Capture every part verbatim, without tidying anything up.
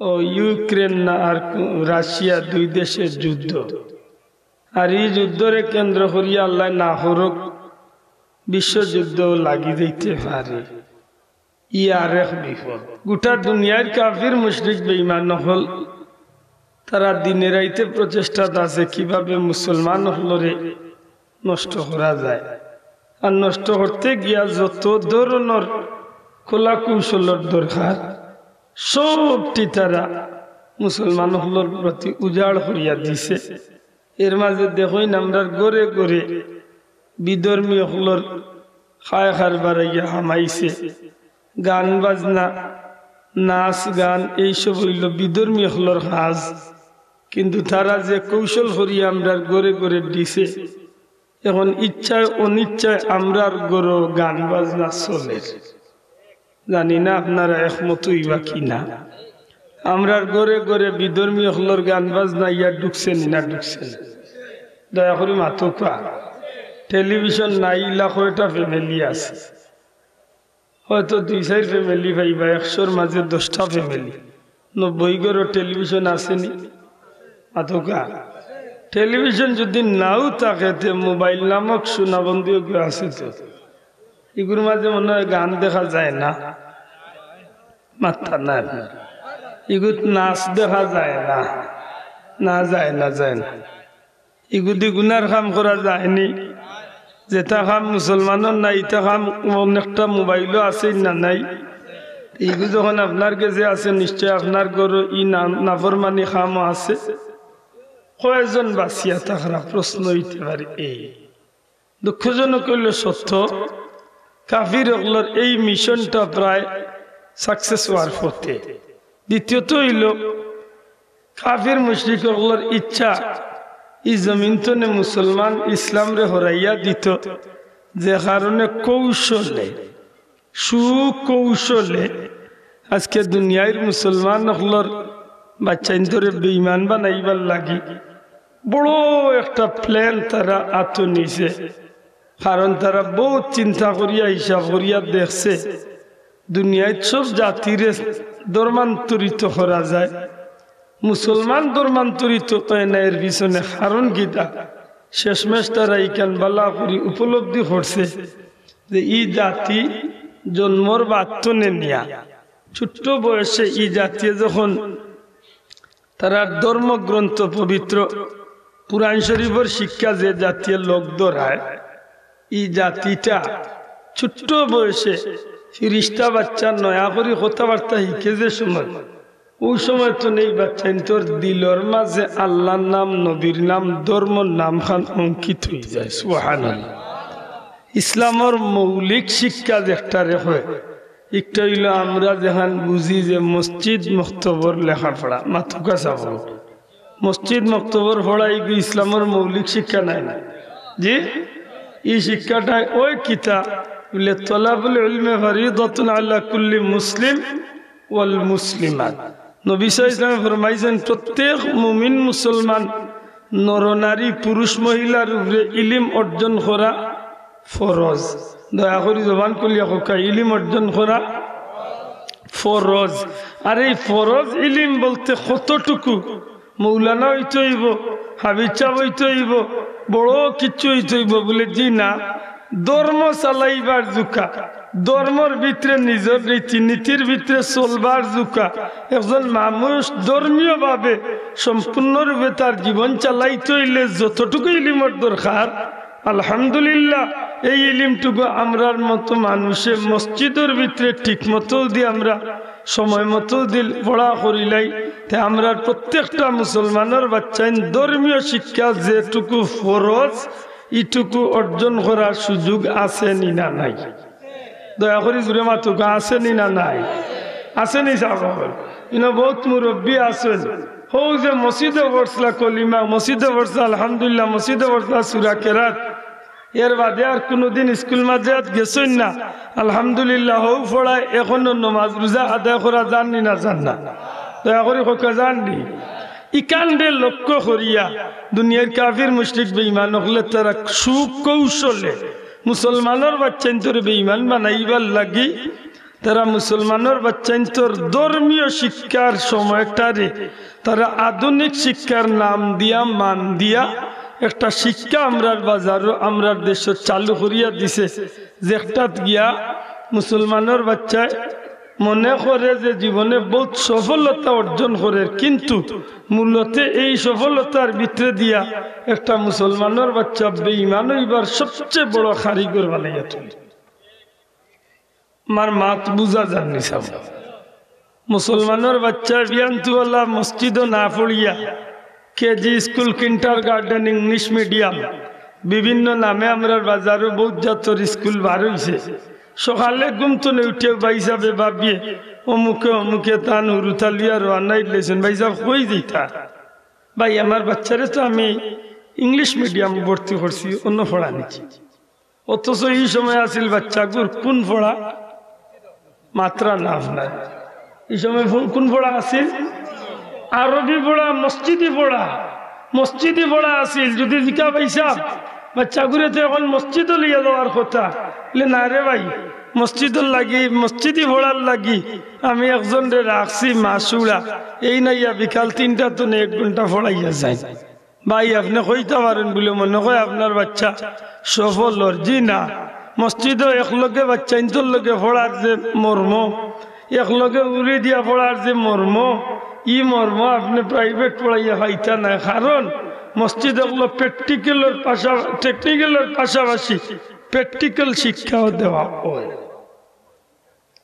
ও ইউক্রেন না আর কু-, রাশিয়া দুই দেশের যুদ্ধ। আর ই যুদ্ধরে কেন্দ্র করিয়া আল্লায় না করউক, বিশ্বযুদ্ধ লাগি যাইতে পারে। ই আরেক বিপদ। গোটা দুনিয়ার কাফির মুশরিক বেঈমান অকল তারা দিনে রাইতে প্রচেষ্টাত আছে কিভাবে মুসলমান অকলরে নষ্ট করা যায়। আর নষ্ট করতে গিয়া যত ধরনর কলা কৌশলর দরকার, সবটি তারা মুসলমান অকলর প্রতি উজাড় করিয়া দিছে। এর মাঝে দেখইন আমরার ঘরে ঘরে বিধর্মী অকলর খায় কারবার আইয়া হামাইছে। গান বাজনা, নাচ গান, এইসব অইলো বিধর্মী অকলর কাজ। কিন্তু তারা যে কৌশল করিয়া আমরার ঘরে ঘরে দিছে, এখন ইচ্ছায় অনিচ্ছায় আমরার ঘরো গান বাজনা চলের। জানি না আপনারা একমত অইবা কি না। আমরার ঘরে ঘরে বিধর্মী অকলর গান বাজনা ইয়া ঢুকছে নি না ঢুকছে না? দয়া করি মাতউক্কা। টেলিভিশন নাই, ইলা কয়টা ফ্যামিলি আছে? হয়তো দুই চাইর ফ্যামিলি পাইবা, একশোর মাঝে দশটা ফ্যামিলি। নব্বই ঘরো টেলিভিশন আছে নি? মাতউক্কা। টেলিভিশন যদি নাও থাকে, তে মোবাইল নামক সোনাবন্দী অগু আছে তো। ইগুর মাঝে মনে হয় গান দেখা যায় না, মাত্তা নাই। ইগুত নাচ দেখা যায় না, না যায় না, যায় না। ইগুদি গুনার কাম করা যায়নি। যেটা কাম মুসলমানর নাই, ইটা কাম অনেকটা মোবাইলো আছে না নাই? ইগু যখন আপনার গেছে আছে, নিশ্চয় আপনার ঘরো ই না-, নাফরমানি কামও আছে। কয়জন বাঁচিয়া থাকরা প্রশ্ন অইতে পারে এই। দুঃখজনক অইলো সত্য, কাফির অকলর এই মিশনটা প্রায় সাকসেস অওয়ার পথে। দ্বিতীয়ত অইলো, কাফির মুশরিক অকলর ইচ্ছা ই জমিন তনে মুসলমান ইসলামরে হরাইয়া দিতো, যে কারণে কৌশলে, সুকৌশলে আজকে দুনিয়ার মুসলমান অকলর বাচ্চাইন্তরে বেঈমান বানাইবার লাগি বড় একটা প্ল্যান তারা আতো নিছে। কারণ তারা বউত চিন্তা করিয়া, হিসাব করিয়া দেখছে, দুনিয়ার সব জাতিরে ধর্মান্তরিত করা যায়, মুসলমান ধর্মান্তরিত অয় না, এর পিছনে কারণ কিতা? শেষমেশ তারা ইখান বালা করি উপলব্ধি করছে যে ই জাতি জন্মর বাদ তনে নিয়া ছোট্ট বয়সে ই জাতিয়ে যখন তারার ধর্মগ্রন্থ পবিত্র কুরআন শরীফর শিক্ষা যে জাতিয়ে লগ ধরায়, ই জাতিটা ছোট্ট বয়সে ফিরিস্তা বাচ্চা নয়া করি কথাবার্তা হিকে যে সময়, অউ সময় তনে ই বাচ্চাইন্তর দিলর মাঝে আল্লার নাম, নবীর নাম, ধর্মর নাম খান অঙ্কিত অইযায়। সুবহানাল্লাহ। ইসলামর মৌলিক শিক্ষা যেটারে কয়, একটা অইলো আমরা যেখান বুঝি যে মসজিদ মক্তবর লেখাপড়া, মাতউক্কা চাবো। মসজিদ মক্তবর পড়া ইগু ইসলামর মৌলিক শিক্ষা নায় না? জি, ই শিক্ষাটায় অয় কিতা বুলে, তলাবুল ইলমি ফারিদাতুন আলা কুল্লি মুসলিম ওয়াল মুসলিমাত। নবী সাল্লাল্লাহু আলাইহি ওয়াসাল্লাম ফরমাইছইন, প্রত্যেক মুমিন মুসলমান নরনারী পুরুষ মহিলার উপরে ইলিম অর্জন করা ফরজ। দয়া করি জবান খুলিয়া কউক্কা, ইলিম অর্জন করা ফরজ। আর এই ফরজ ইলিম বলতে কতটুকু? মৌলানা অইতে অইবো, হাফিজ সাব অইতে অইবো, বড় কিচ্ছু অইতে অইবো বুলে? জি না, ধর্ম চালাইবার জুকা, ধর্মর ভিতরে নিজর রীতিনীতির ভিতরে চলবার জুকা। একজন মানুষ ধর্মীয়ভাবে সম্পূর্ণরূপে তার জীবন চালাইতে অইলে যতটুকু ইলিমর দরকার, আলহামদুলিল্লাহ, এই ইলিমটুকু আমরার মতো মানুষে মসজিদর ভিতরে ঠিক মতো যদি আমরা সময় মতো যদি পড়া করিলাই, তে আমরার প্রত্যেকটা মুসলমানর বাচ্চাইন ধর্মীয় শিক্ষা যেটুকু ফরজ, ইটুকু অর্জন করার সুযোগ আছে নি না নাই? দয়া করি জুরে মাতউক্কা, আছে নি না নাই? আছে নি সাব অকল? ইনো বউত মুরব্বি আছইন। হউ যে মসজিদো পড়ছলা কলিমা, মসজিদো পড়ছলা আলহামদুলিল্লাহ, মসজিদো পড়ছলা সূরা কেরাত, এর বাদে আর কুনুদিন স্কুল মাদ্রাসাত গেছইন না, আলহামদুলিল্লাহ, হউ পড়ায় এখনো নমাজ রোজা আদায় করা যার নি না যার না? দয়া করি কউক্কা, যার নি? ইখানরে লক্ষ্য করিয়া দুনিয়ার কাফির মুশরিক বেঈমান অকলে তারা সুকৌশলে মুসলমানর বাচ্চাইন্তরে বেঈমান বানাইবার লাগি তারা মুসলমানর বাচ্চাইন্তর ধর্মীয় শিক্ষার সময়টারে তারা আধুনিক শিক্ষার নাম দিয়া, মান দিয়া, একটা শিক্ষা আমরার বাজারো, আমরার দেশো চালু করিয়া দিছে, যেটাত গিয়া মুসলমানর বাচ্চায় মনে করে যে জীবনে বহুত সফলতা অর্জন করের, কিন্তু মূলত এই সফলতার ভিতরে দিয়া একটা মুসলমানর বাচ্চা বেঈমান অইবার সবচেয়ে বড় কারিগর বানাইয়া তুলে। আমার মাত বুঝা যার নি সাব? মুসলমানর বাচ্চা বিয়ান্তুওয়ালা মসজিদো না পড়িয়া KG school, kindergarten, English medium, বিভিন্ন নামে আমরার বাজারো বহুত জাতর স্কুল বার অইছে। সকালে ঘুম থনে উঠিয়া ভাইসাবে ভাবিয়ে অমুকে অমুকে তান হুরুতা লইয়া রওয়ানা দিলাইছইন। ভাইসাব, কই যাইতা? ভাই, আমার বাচ্চারে তো আমি ইংলিশ মিডিয়াম ভর্তি করছি, অনো পড়া নিছি। অথচ ই সময় আছিল বাচ্চাগুর কুন পড়া? মাতরা না আপনার। ই সময় ফু-, কুন পড়া আছিল? আরবি পড়া, মসজিদি পড়া। মসজিদি পড়া আছিল। যদি জিকা, "ভাইসাব, বাচ্চাগুরে তো এখন মসজিদো লইয়া যাওয়ার কথা।" বলে, "না রে ভাই, মসজিদর লাগি, মসজিদি পড়ার লাগি আমি একজনরে রাখছি মাসুড়া, এইন আইয়া বিকাল তিনটা থনে এক ঘন্টা পড়াইয়া যায়।" ভাই, আপনে কইতা পারইন বুলে মনে কয় আপনার বাচ্চা সফল অর? জি না। মসজিদো একলগে বাচ্চাইন্তর লগে পড়ার যে মর্ম, একলগে উড়ি দিয়া পড়ার যে মর্ম, ই মর্ম আপনে প্রাইভেট পড়াইয়া পাইতা নায়। কারণ মসজিদ অকলো প্র্যাকটিক্যালর পাশা-, টেকনিক্যালর পাশাপাশি প্র্যাকটিক্যাল শিক্ষাও দেওয়া অয়।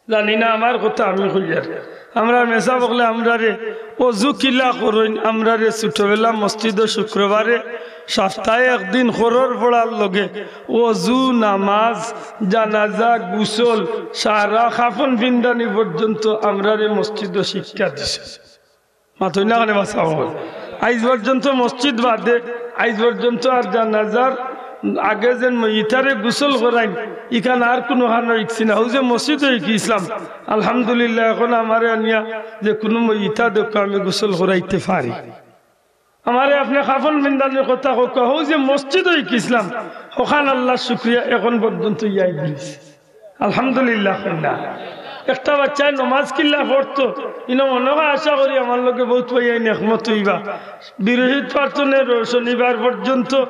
জানি না, আমার কথা আমি কইয়ার। আমরার মেসাব অকলে আমরারে অজু কিলা করইন, আমরারে ছোটবেলা মসজিদো শুক্রবারে সপ্তাহে একদিন করর পড়ার লগে অজু, নামাজ, জানাজা, গোসল, সারা কাফন ফিন্দানি পর্যন্ত আমরারে মসজিদো শিক্ষা দিছে। মাতইন না কেনে বাচ্চাইন্তর? আইজ পর্যন্ত মসজিদ বাদে, আইজ পর্যন্ত আর জানাজার আগে যেন মইতারে গোসল করাইন, ইখান আর কুনুখানো হিকছি না। অউ যে মসজিদো হিকি ইসলাম, আলহামদুলিল্লাহ, এখন আমারে আনিয়া যে কুনু মইতা দেখো আমি গোসল করাইতে পারি। আমারে আপনে কাফন ফিন্দানির কথা কউক্কা, অউ যে মসজিদো হিকি ইসলাম, অখান আল্লার শুকরিয়া, এখন পর্যন্ত ইয়াদ রইছে। আলহামদুলিল্লাহ কইন না। একটা বাচ্চায় নমাজ কিলা পড়তো, ইনো মনো কয় আশা করি আমার লগে বউত ভাইয়াইন একমত অইবা। বিরোহিত প্রার্থনের শনিবার পর্যন্ত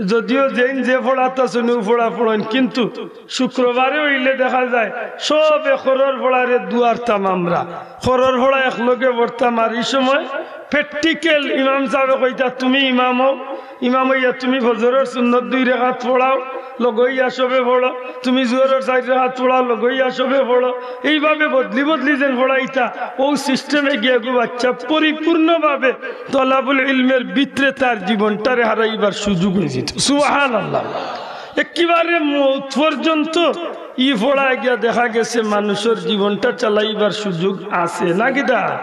যদিও যেইন যে পড়াত আছইন অউ পড়া পড়ইন, কিন্তু শুক্রবারে অইলে দেখা যায় সবে করর পড়ারে দুয়ারতাম আমরা। করর পড়া একলগে পড়তাম, আর ই সময় প্র্যাকটিক্যাল ইমাম সাবে কইতা, "তুমি ইমাম অও, ইমাম অইয়া তুমি ফজরর সুন্নত দুই রেকাত পড়াও, লগে অইয়া সবে পড়ো, তুমি জোহরর চাইর রেকাত পড়াও, লগে অইয়া সবে পড়ো।" এইভাবে বদলি বদলি যেন পড়াইতা, অউ সিস্টেমে গিয়া গু বাচ্চা পরিপূর্ণভাবে তলাবুল ইলমের ভিতরে তার জীবনটারে হারাইবার সুযোগ অইযিতো। সুবহানাল্লাহ। একেবারে মউত পর্যন্ত ই পড়ায় গিয়া দেখা গেছে মানুষর জীবনটা চালাইবার সুযোগ আছে না কিতা?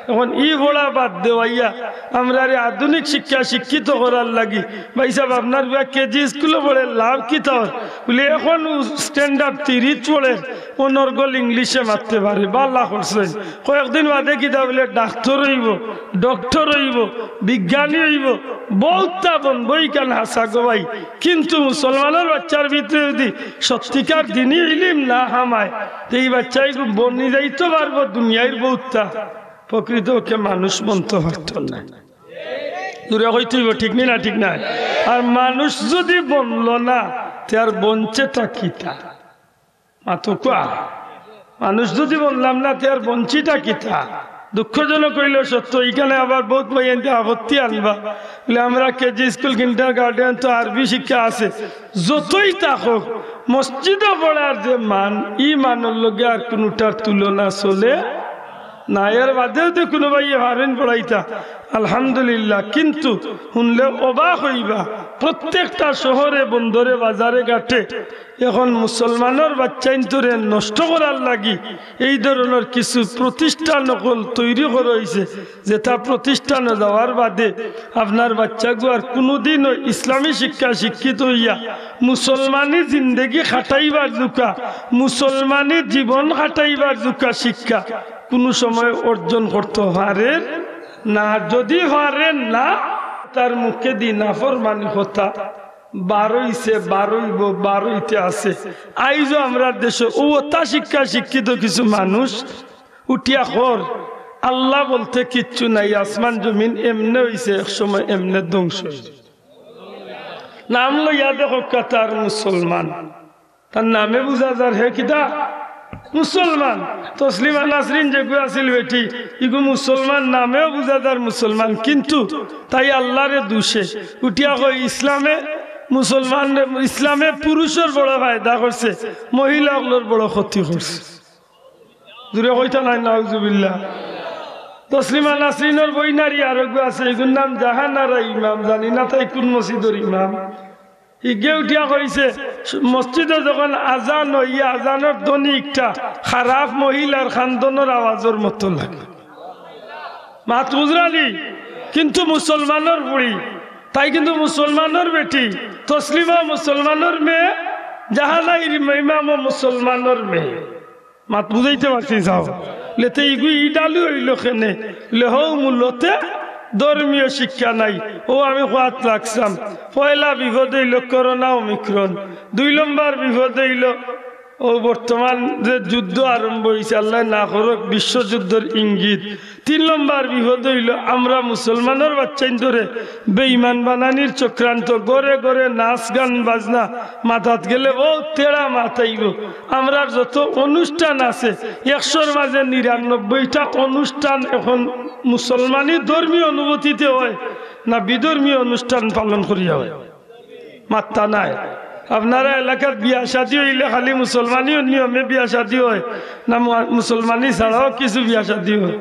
এখন ই পড়া বাদ দেওয়াইয়া আমরারে আধুনিক শিক্ষা শিক্ষিত করার লাগি, ভাইসাব, আপনার পুয়া কেজি স্কুলো পড়ে, লাভ কিতা অর? বুলে, এখন standard three-ত পড়ে, অনর্গল ইংলিশে মাততে পারে, বালা করছইন। কয়েকদিন বাদে কিতা বুলে, ডাক্তর অইবো, ডক্টর অইবো, বিজ্ঞানী অইবো, বউততা বনবো, ইখান হাছা গো ভাই। কিন্তু মুসলমানর বাচ্চার ভিতরে যুদি সত্যিকার দিনি ইলিম না হামায়, তে ই বাচ্চাইগু বনি যাইতো পারবো দুনিয়ার বউততা, প্রকৃতপক্ষে মানুষ বনতো পারতো নায়। জুরে কইতে অইবো, ঠিক নি না? ঠিক নায়? আর মানুষ যুদি বনলো না, তে আর বনছেটা কিতা? মাতউক্কা। মানুষ যুদি বনলাম না, তে আর বনছিটা কিতা? দুঃখজনক অইলেও সত্য, ইখানে আবার বউত ভাইয়াইন্তে আপত্তি আনবা। বুলে, "আমরা কেজি স্কুল, কিন্ডারগার্টেন তো আরবি শিক্ষা আছে।" যতই তা হোক, মসজিদো পড়ার যে মান, ই মানর লগে আর কুনুটার তুলনা চলে না। এর বাদেও তো কুনু ভাইয়ে পারইন পড়াইতা, আলহামদুলিল্লাহ। কিন্তু হুনলে অবাক অইবা, প্রত্যেকটা শহরে, বন্দরে, বাজারে, ঘাটে এখন মুসলমানর বাচ্চাইন্তরে নষ্ট করার লাগি এই ধরনর কিছু প্রতিষ্ঠান অকল তৈরি করা অইছে, যেটা প্রতিষ্ঠানো যাওয়ার বাদে আপনার বাচ্চাগু আর কুনুদিনও ইসলামী শিক্ষা শিক্ষিত অইয়া মুসলমানি জিন্দেগি খাটাইবার জুকা, মুসলমানি জীবন খাটাইবার জুকা শিক্ষা কুনু সময় অর্জন করতো পারের না। যুদি পারের না, তার মুখেদি নাফরমানি কথা বার অইছে, বার অইবো, বার অইতে আছে। আইজও আমরার দেশো অউ অতা শিক্ষা শিক্ষিত কিছু মানুষ উঠিয়া কর, আল্লাহ বলতে কিচ্ছু নাই, আসমান জমিন এমনে অইছে, এক সময় এমনে ধ্বংস অইছে। নাম লইয়া দেখউক্কা তার মুসলমান, তার নামে বুঝা যার হে কিতা মুসলমান। তসলিমা নাসরিন যেগু আছিল বেটি, ইগু মুসলমান, নামেও বুঝা যার মুসলমান, কিন্তু তাই আল্লাহরে দুষে। উঠিয়া কয় ইসলামে, মুসলমান, ইসলামে পুরুষর বড় ফায়দা করছে, মহিলা অকলর বড় ক্ষতি করছে। জুরে কইতা নায়, নাউজুবিল্লাহ। তসলিমা নাসরিনর বইনারি আরোগু আছে, ইগুর নাম জাহানারা ইমাম, জানি না তাই কুন মসজিদর ইমাম। ইগে উঠিয়া কইছে, মসজিদো যখন আজান অয়, ই আজানর ধ্বনি একটা খারাপ মহিলার কান্দনর আওয়াজর মতো লাগে। মাত বুঝরানি? কিন্তু মুসলমানর ফুড়ি, তাই কিন্তু মুসলমানর বেটি, তসলিমা মুসলমানর মেয়ে, জাহানাইর ইমামও মুসলমানর মেয়ে। মাত বুঝাইতে পারছি চাও? লেতে ইগু ইডালু অইলো কেনে? লে হউ মূলতে ধর্মীয় শিক্ষা নাই। অউ আমি কওয়াত লাগছাম, পয়লা বিপদ অইলো করোনা ওমিক্রন, দুই নম্বর বিপদ অইলো অউ বর্তমান যে যুদ্ধ আরম্ভ অইছে, আল্লায় না করউক, বিশ্বযুদ্ধর ইঙ্গিত। তিন নম্বর বিপদ অইলো আমরা মুসলমানর বাচ্চাইন্তরে বেঈমান বানানির চক্রান্ত, ঘরে ঘরে নাচ গান বাজনা, মাতাত গেলে অউ তেড়া মাত আইবো। আমরার যত অনুষ্ঠান আছে, একশোর মাঝে নিরানব্বইটা অনুষ্ঠান এখন মুসলমানি ধর্মীয় অনুভূতিতে অয় না বিধর্মীয় অনুষ্ঠান পালন করিয়া অয়? মাত্তা নাই। আপনারা এলাকাত বিয়া শাদী অইলে খালি মুসলমানি নিয়মে বিয়া শাদী অয় না মু-, মুসলমানি ছাড়াও কিছু বিয়া শাদী অয়?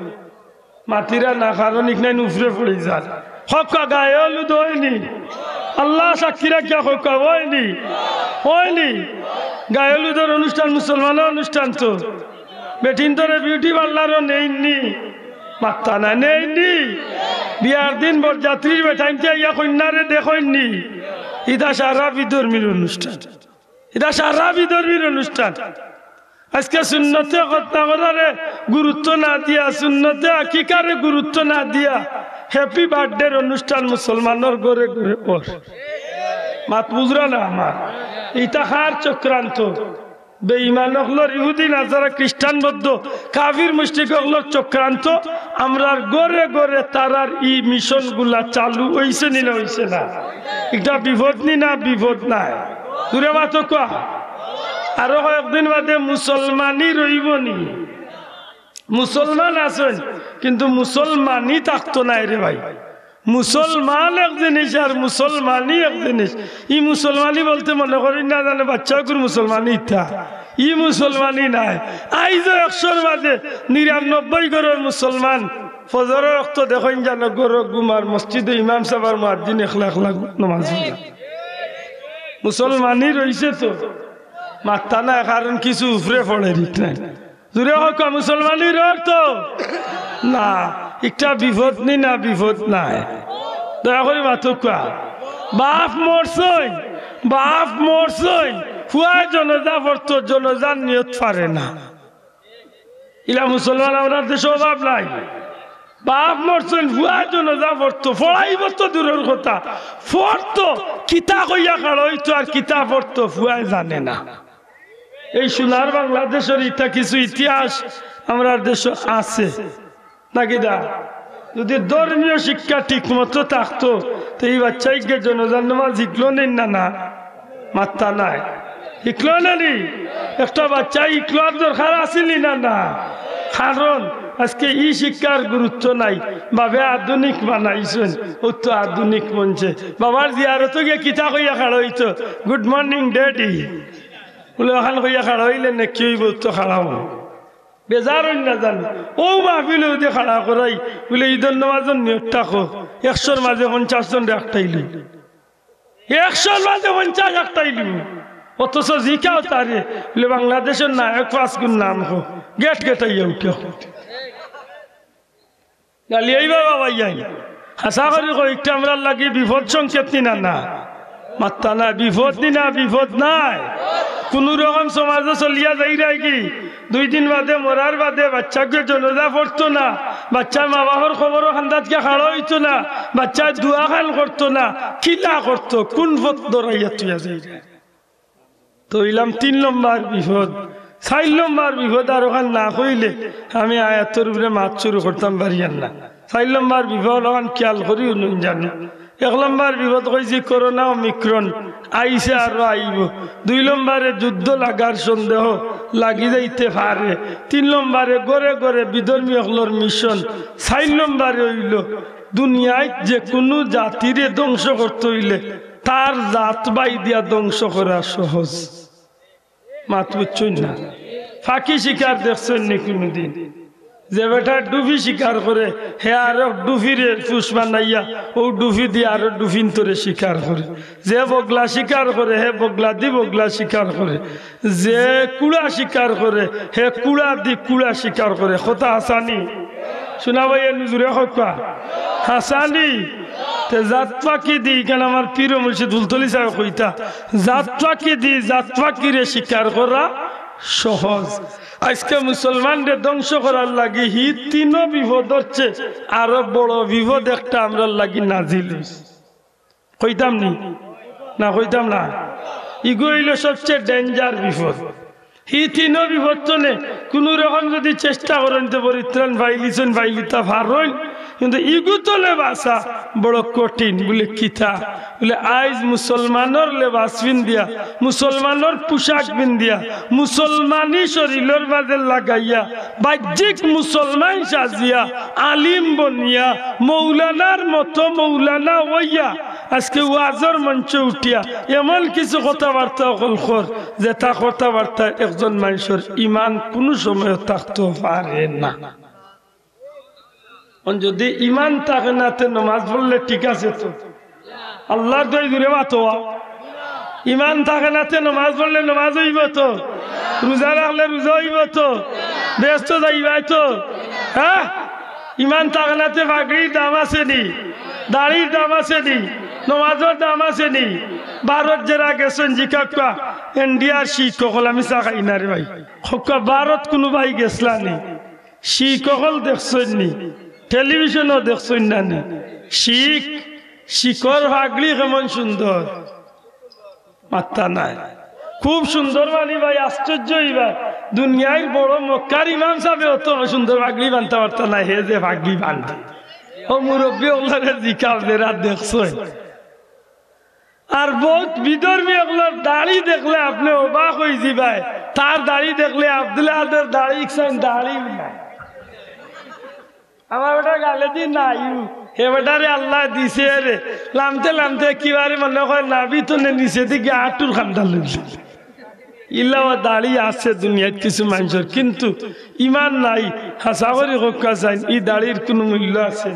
মাতিরা না, কারণ ইখান উপরে পড়ি যার। কউক্কা গায়ে হলুদ অয়নি? আল্লাহ সাক্ষী রাখিয়া কউক্কা অয়নি? অয়নি? গায়ে হলুদর অনুষ্ঠান মুসলমানর অনুষ্ঠান তো। বেটিন্তরে বিউটি পার্লারো নেইননি? মাত্তা না, নেইননি? বিয়ার দিন বরযাত্রীর বেটাইন্তে আইয়া কইন্যারে দেখইননি? ইতা সারা বিধর্মীর অনুষ্ঠান, ইতা সারা বিধর্মীর অনুষ্ঠান। আজকে সুন্নতে খতনা করারে গুরুত্ব না দিয়া, সুন্নতে আকিকারে গুরুত্ব না দিয়া, হ্যাপি বার্থডের অনুষ্ঠান মুসলমানর ঘরে ঘরে অর। মাত বুঝরা না আমার? ইতা কার চক্রান্ত? বেঈমান অকলর, ইহুদি নাসারা, খ্রিস্টান বৌদ্ধ, কাফির মুশরিক অকলর চক্রান্ত। আমরার ঘরে ঘরে তারার ই মিশনগুলা চালু অইছে নি না অইছে না? ইটা বিপদ নি না বিপদ নায়? জুরে মাতউক্কা। আরো কয়েকদিন বাদে মুসলমানি রইবো নি? মুসলমান আছইন, কিন্তু মুসলমানি থাকতো নায় রে ভাই। মুসলমান এক জিনিস আর মুসলমানি এক জিনিস। ই মুসলমানি বলতে মনে করি না জানে বাচ্চাগুর মুসলমানি ইতা। ই মুসলমানি নায়। আইজও একশোর মাঝে নিরানব্বই ঘরর মুসলমান ফজরর অক্ত দেখইন জানো ঘরো ঘুমার, মসজিদো ইমাম সাব আর মুয়াজ্জিন একলা একলা নমাজ পড়া। মুসলমানি রইছে তো, মাত্তা নায়, কারণ কিছু উপরে পড়ে ঠিক নাই। জুরে কউক্কা, মুসলমানির অর্থ না, ইটা বিপদ নি না বিপদ নায়? দয়া করি মাতউক্কা। বাপ মরছইন, বাপ মরছইন, ফুয়ায় জনাজা পড়তো, জনাজার নিয়ত পারে না। ইলা মুসলমান আমরার দেশো অভাব নাই। বাপ মরছইন, ফুয়ায় জনাজা পড়তো, পড়াইবো তো দূরর কথা, পড়তো, কিতা কইয়া খাড়া অইতো আর কিতা পড়তো ফুয়ায় জানে না। এই সোনার বাংলাদেশর ইতা কিছু ইতিহাস আমরার দেশো আছে, নাকি দা? যদি ধর্মীয় শিক্ষা ঠিক মতো থাকতো, তে ই বাচ্চাইন্তে জনাজার নমাজ হিকলো নি না, না? মাত্তা নায়। হিকলো না নি? একটা বাচ্চায় হিকলার দরকার আছিল নি না, না? কারণ আজকে ই শিক্ষার গুরুত্ব নাই। বাবে আধুনিক বানাইছইন, অউ তো আধুনিক মঞ্চে। বাবার জিয়ারতো গিয়া কিতা কইয়া খাড়া অইতো? "Good morning, daddy।" বলে, অখান কইয়া খাড়া অইলে নেকি অইবো, তো খাড়া অইবো। বেজার অইন না জানি। অউ মাহফিলো যদি খাড়া করাই, বলে, "ইদর নমাজর নিয়তটা কও।" একশোর মাঝে পঞ্চাশ জনরে আটকাইলো। একশোর মাঝে পঞ্চাশ আটকাইলো। অথচ জিকাও তারে, বলে, "বাংলাদেশর নায়ক পাঁচগুর নাম কও।" গেট গেটাইয়া উঠে। গালি আইবা বাবা ইয়াই। হাছা করি কও, ইটা আমরার লাগি বিপদ সংকেত নি না, না? মাত্তা নায়, বিপদ নি না, বিপদ নায়। কুনু রকম সমাজো চলিয়া যাইরায় গি, দুই দিন বাদে মরার বাদে বাচ্চাগুয়ে জনাজা পড়তো না, বাচ্চার মা বাপর কবরো কান্দাত গিয়া খাড়া অইতো না, বাচ্চায় দোয়া খান করতো না, কিলা করতো, কুন পথ ধরাইয়া থুইয়া যাইরা? তো অইলাম তিন নম্বর বিপদ। চাইর নম্বর বিপদ আর অখান না কইলে আমি আয়াতর উপরে মাত শুরু করতাম পারিয়ার না। চাইর নম্বর বিপদ অখান খিয়াল করি হুনইন জানো। এক নম্বর বিপদ কইছি করোনা ওমিক্রন, আইছে আরো আইবো। দুই নম্বরে যুদ্ধ লাগার সন্দেহ, লাগি যাইতে পারে। তিন নম্বরে ঘরে ঘরে বিধর্মী অকলর মিশন। চাইর নম্বরে অইলো দুনিয়াত যে কুনু জাতিরে ধ্বংস করতে অইলে তার জাত বাই দিয়া ধ্বংস করা সহজ। মাত বুঝছইন না? ফাকি শিকার দেখছইন নি কুনুদিন? যে বেটা ডুফি শিকার করে, হে আরক ডুফিরে পুষ বানাইয়া অউ ডুফি দি আরো ডুফিন্তরে শিকার করে। যে বগলা শিকার করে, হে বগলা দি বগলা শিকার করে। যে কুড়া শিকার করে, হে কুড়া দি কুড়া শিকার করে। কথা হাছানি? শুনা ভাই, এ নজুরে কউক্কা। হাছানি? তে জাত ফাকি দি, কেন আমার পীর মুর্শিদ ফুলতলি সাহেব কইতা, জাত ফাকি দি জাত ফাকিরে শিকার করা সহজ। আইজকে মুসলমানরে ধ্বংস করার লাগি হি তিনো বিপদর চেয়ে আরো বড় বিপদ একটা আমরার লাগি নাজিল অইছে। কইতাম নি? না কইতাম না? ইগু অইলো সবচেয়ে danger বিপদ। হি তিনো বিপদ তনে কুনু রকম যুদি চেষ্টা করইন তে পরিত্রাণ পাইলিছইন, পাইলিতা পারইন, কিন্তু ইগু তনে বাঁচা বড় কঠিন। বুলে কিতা? বুলে আইজ মুসলমানর লেবাস পিন্দিয়া, মুসলমানর পোশাক পিন্দিয়া, মুসলমানি শরীলর মাঝে লাগাইয়া, বাহ্যিক মুসলমান সাজিয়া, আলিম বনিয়া, মৌলানার মতো মৌলানা অইয়া, আইজকে ওয়াজর মঞ্চে উঠিয়া এমন কিছু কথাবার্তা অকল কর, যেতা কথাবার্তা একজন মানষর ইমান কুনু সময় থাকতো পারে না। অন যুদি ইমান থাকে না, তে নমাজ পড়লে ঠিক আছে তো? আল্লার দোয়াই জুরে মাতো। ইমান থাকে না, তে নমাজ পড়লে নমাজ অইবো তো? রোজা রাখলে রোজা অইবো তো? বেহেস্তো যাইবায় তো? হ্যাঁ? ইমান থাকে না, তে পাগড়ির দাম আছে নি? দাড়ির দাম আছে নি? নমাজর দাম আছে নি? ভারত যেরা গেছইন, জিকাউক্কা, ইন্ডিয়ার শিখ অকল, আমি চা খাই না রে ভাই, কউক্কা ভারত কুনু ভাই গেছলা নি? শিখ অকল দেখছইন নি? টেলিভিশনো দেখছইন না নি? শিখ, শিখর পাগড়ি কেমন সুন্দর। মাত্তা নাই। খুব সুন্দর বানি ভাই, আশ্চর্য অইবা। দুনিয়ার বড় মক্কার ইমাম সাবে অত সুন্দর পাগড়ি বানতা পারতা না, হে যে পাগড়ি বান্ধে। অউ মুরব্বি অকলরে জিকাও যেরা দেখছইন। আর বউত বিধর্মী অকলর দাড়ি দেখলে আপনে অবাক অইযিবায়। তার দাড়ি দেখলে আব্দুল আহাদর দাড়ি ইকসাইন দাড়ি নাই। আমার বেটার গালেদি নাই, হে বেটারে আল্লায় দিছে রে। লামতে লামতে একেবারে মনে কয় নাভি তনে নিচেদি গিয়া আটুর কান্দা লইল। ইলা অউ দাড়ি আছে দুনিয়াত কিছু মানষর, কিন্তু ইমান নাই। হাছা করি কউক্কা চাইন, ই দাড়ির কুনু মূল্য আছে?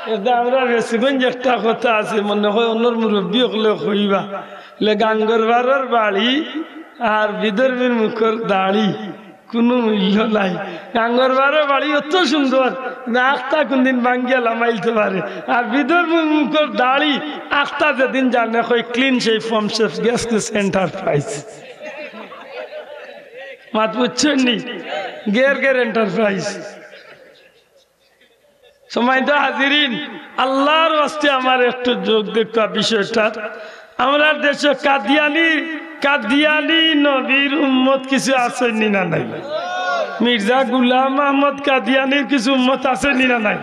এটা আমরা রেসিগঞ্জ একটা কথা আছে, মনে কয় অনর মুরব্বি অকলে কইবা, বুলে গাঙ্গর বারর বাড়ি আর বিধর্মীর মুখর দাড়ি কুনু মূল্য নাই। গাঙ্গর বারর বাড়ি অত সুন্দর, না আখতা কুনদিন ভাঙ্গিয়া লামাইলতে পারে। আর বিধর্মীর মুখর দাড়ি আখতা যেদিন জানে কয় clean shave, form shave, গেছ গেছ enterprise। মাত বুঝছইন নি? গের গের enterprise। সম্মানিত হাজিরিন, আল্লার ওয়াস্তে আমার একটু যোগ দেউক্কা বিষয়টা। আমরার দেশো কাদিয়ানি, কাদিয়ানি নবীর উম্মত কিছু আছইন নি না নাই? মির্জা গুলাম আহমদ কাদিয়ানির কিছু উম্মত আছইন নি না নাই?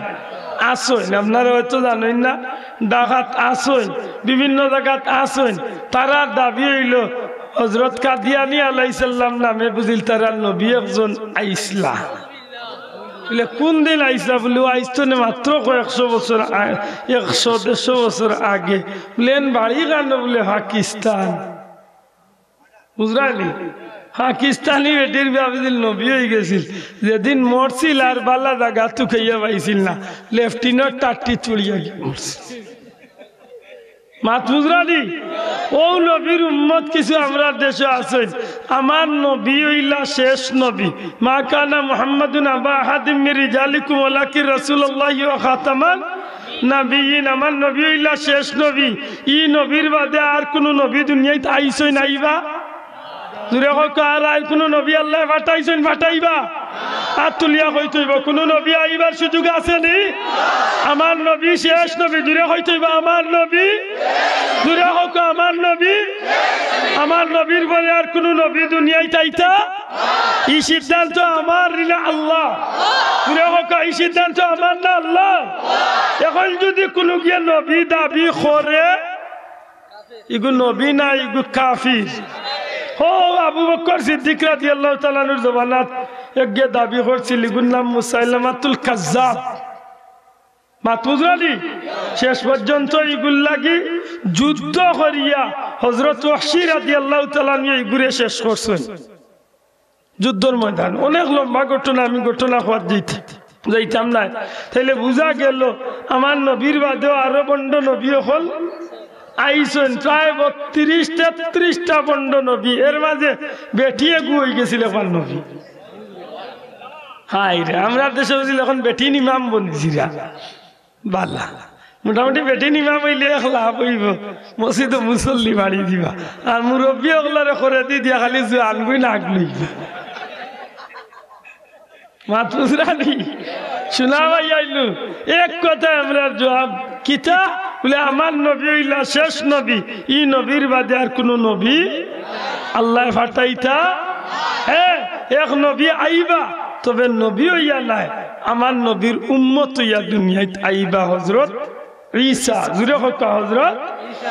আছইন, আপনারা অয়তো জানইন না। ঢাকাত আছইন, বিভিন্ন জাগাত আছইন। তারার দাবি অইলো হজরত কাদিয়ানি আলাইহিস সালাম নামে বুঝিল তারার নবী একজন আইছলা। বুলে, "কুনদিন আইছলা?" বুলে, "অউ আইজ তনে মাত্র কয়েকশো বছর আ-, একশো দেড়শো বছর আগে।" বুলে, "এন বাড়ি কানো?" বুলে, "পাকিস্তান।" বুঝরা নি? পাকিস্তানি বেটির বাবিদিল নবী অইগেছিল। যেদিন মরছিল আর বালা জাগা তুকাইয়া পাইছিল না, লেফটিনর টাট্টি চড়িয়া গিয়া মরছিল। মাত বুঝরা নি? অউ নবীর উম্মত কিছু আমরার দেশো আছইন। আমার নবী অইলা শেষ নবী। মা কানা মুহাম্মাদুন আবা আহাদিম মির রিজালিকুম ওয়ালাকিন রাসূলুল্লাহি ওয়া খাতামান নাবিয়্যিন। আমার নবী অইলা শেষ নবী। ই নবীর বাদে আর কুনু নবী দুনিয়াত আইছইন, আইবা? জুরে কউক্কা, আর, আর কুনু নবী আল্লায় পাঠাইছইন, পাঠাইবা? আত তুলিয়া কইতে অইবো, কুনু নবী আইবার সুযোগ আছে নি? আমার নবী শেষ নবী। জুরে কইতে অইবো, আমার নবী। জুরে কউক্কা, আমার নবী। আমার নবীর পরে আর কুনু নবী দুনিয়াত আইতা? ই সিদ্ধান্ত আমার না আল্লার? জুরে কউক্কা, ই সিদ্ধান্ত আমার না আল্লার? অখন যুদি কুনুগিয়ে নবী দাবি করে, ইগু নবী না, ইগু কাফির। হো, আবু বকর সিদ্দিক রাদিয়াল্লাহু তাআলা আনহুর জমানাত একগিয়ে দাবি করছিল, ইগুর নাম মুসাইলামাতুল কাজ্জাব। মাত বুঝরানি? শেষ পর্যন্ত ইগুর লাগি যুদ্ধ করিয়া হযরত ওয়াহশী রাদিয়াল্লাহু তাআলা আনহু ইগুরে শেষ করছইন। যুদ্ধর ময়দান, অনেক লম্বা ঘটনা, আমি ঘটনা কওয়াত যাইত-, যাইতাম নায়। তাইলে বুঝা গেল, আমার নবীর বাদেও আরো ভণ্ড নবী অকল আইছইন, প্রায় বত্রিশ তেত্রিশটা ভণ্ড নবী। এর মাঝে বেটি এগু অইগেছিল একবার নবী। হায় রে, আমরার দেশে বুঝিল অখন বেটিন ইমাম বনিছিরা। বালা। মোটামুটি বেটিন ইমাম অইলে এক লাভ অইবো, মসজিদো মুসল্লি বাড়ি দিবা। আর মুরব্বি অকলরে করে দি দিয়া খালি জোয়ান গুইন আগ লইবা। মাত বুঝরানি? শুনা ভাই আইলু, এক কথায় আমরার জবাব কিতা? বুলে, আমার নবী অইলা শেষ নবী, ই নবীর বাদে আর কুনু নবী আল্লায় পাঠাইতা? হ্যাঁ, এক নবী আইবা, তবে নবী অইয়া নায়, আমার নবীর উম্মত অইয়া দুনিয়াত আইবা হযরত ঈসা। জুরে কউক্কা, হযরত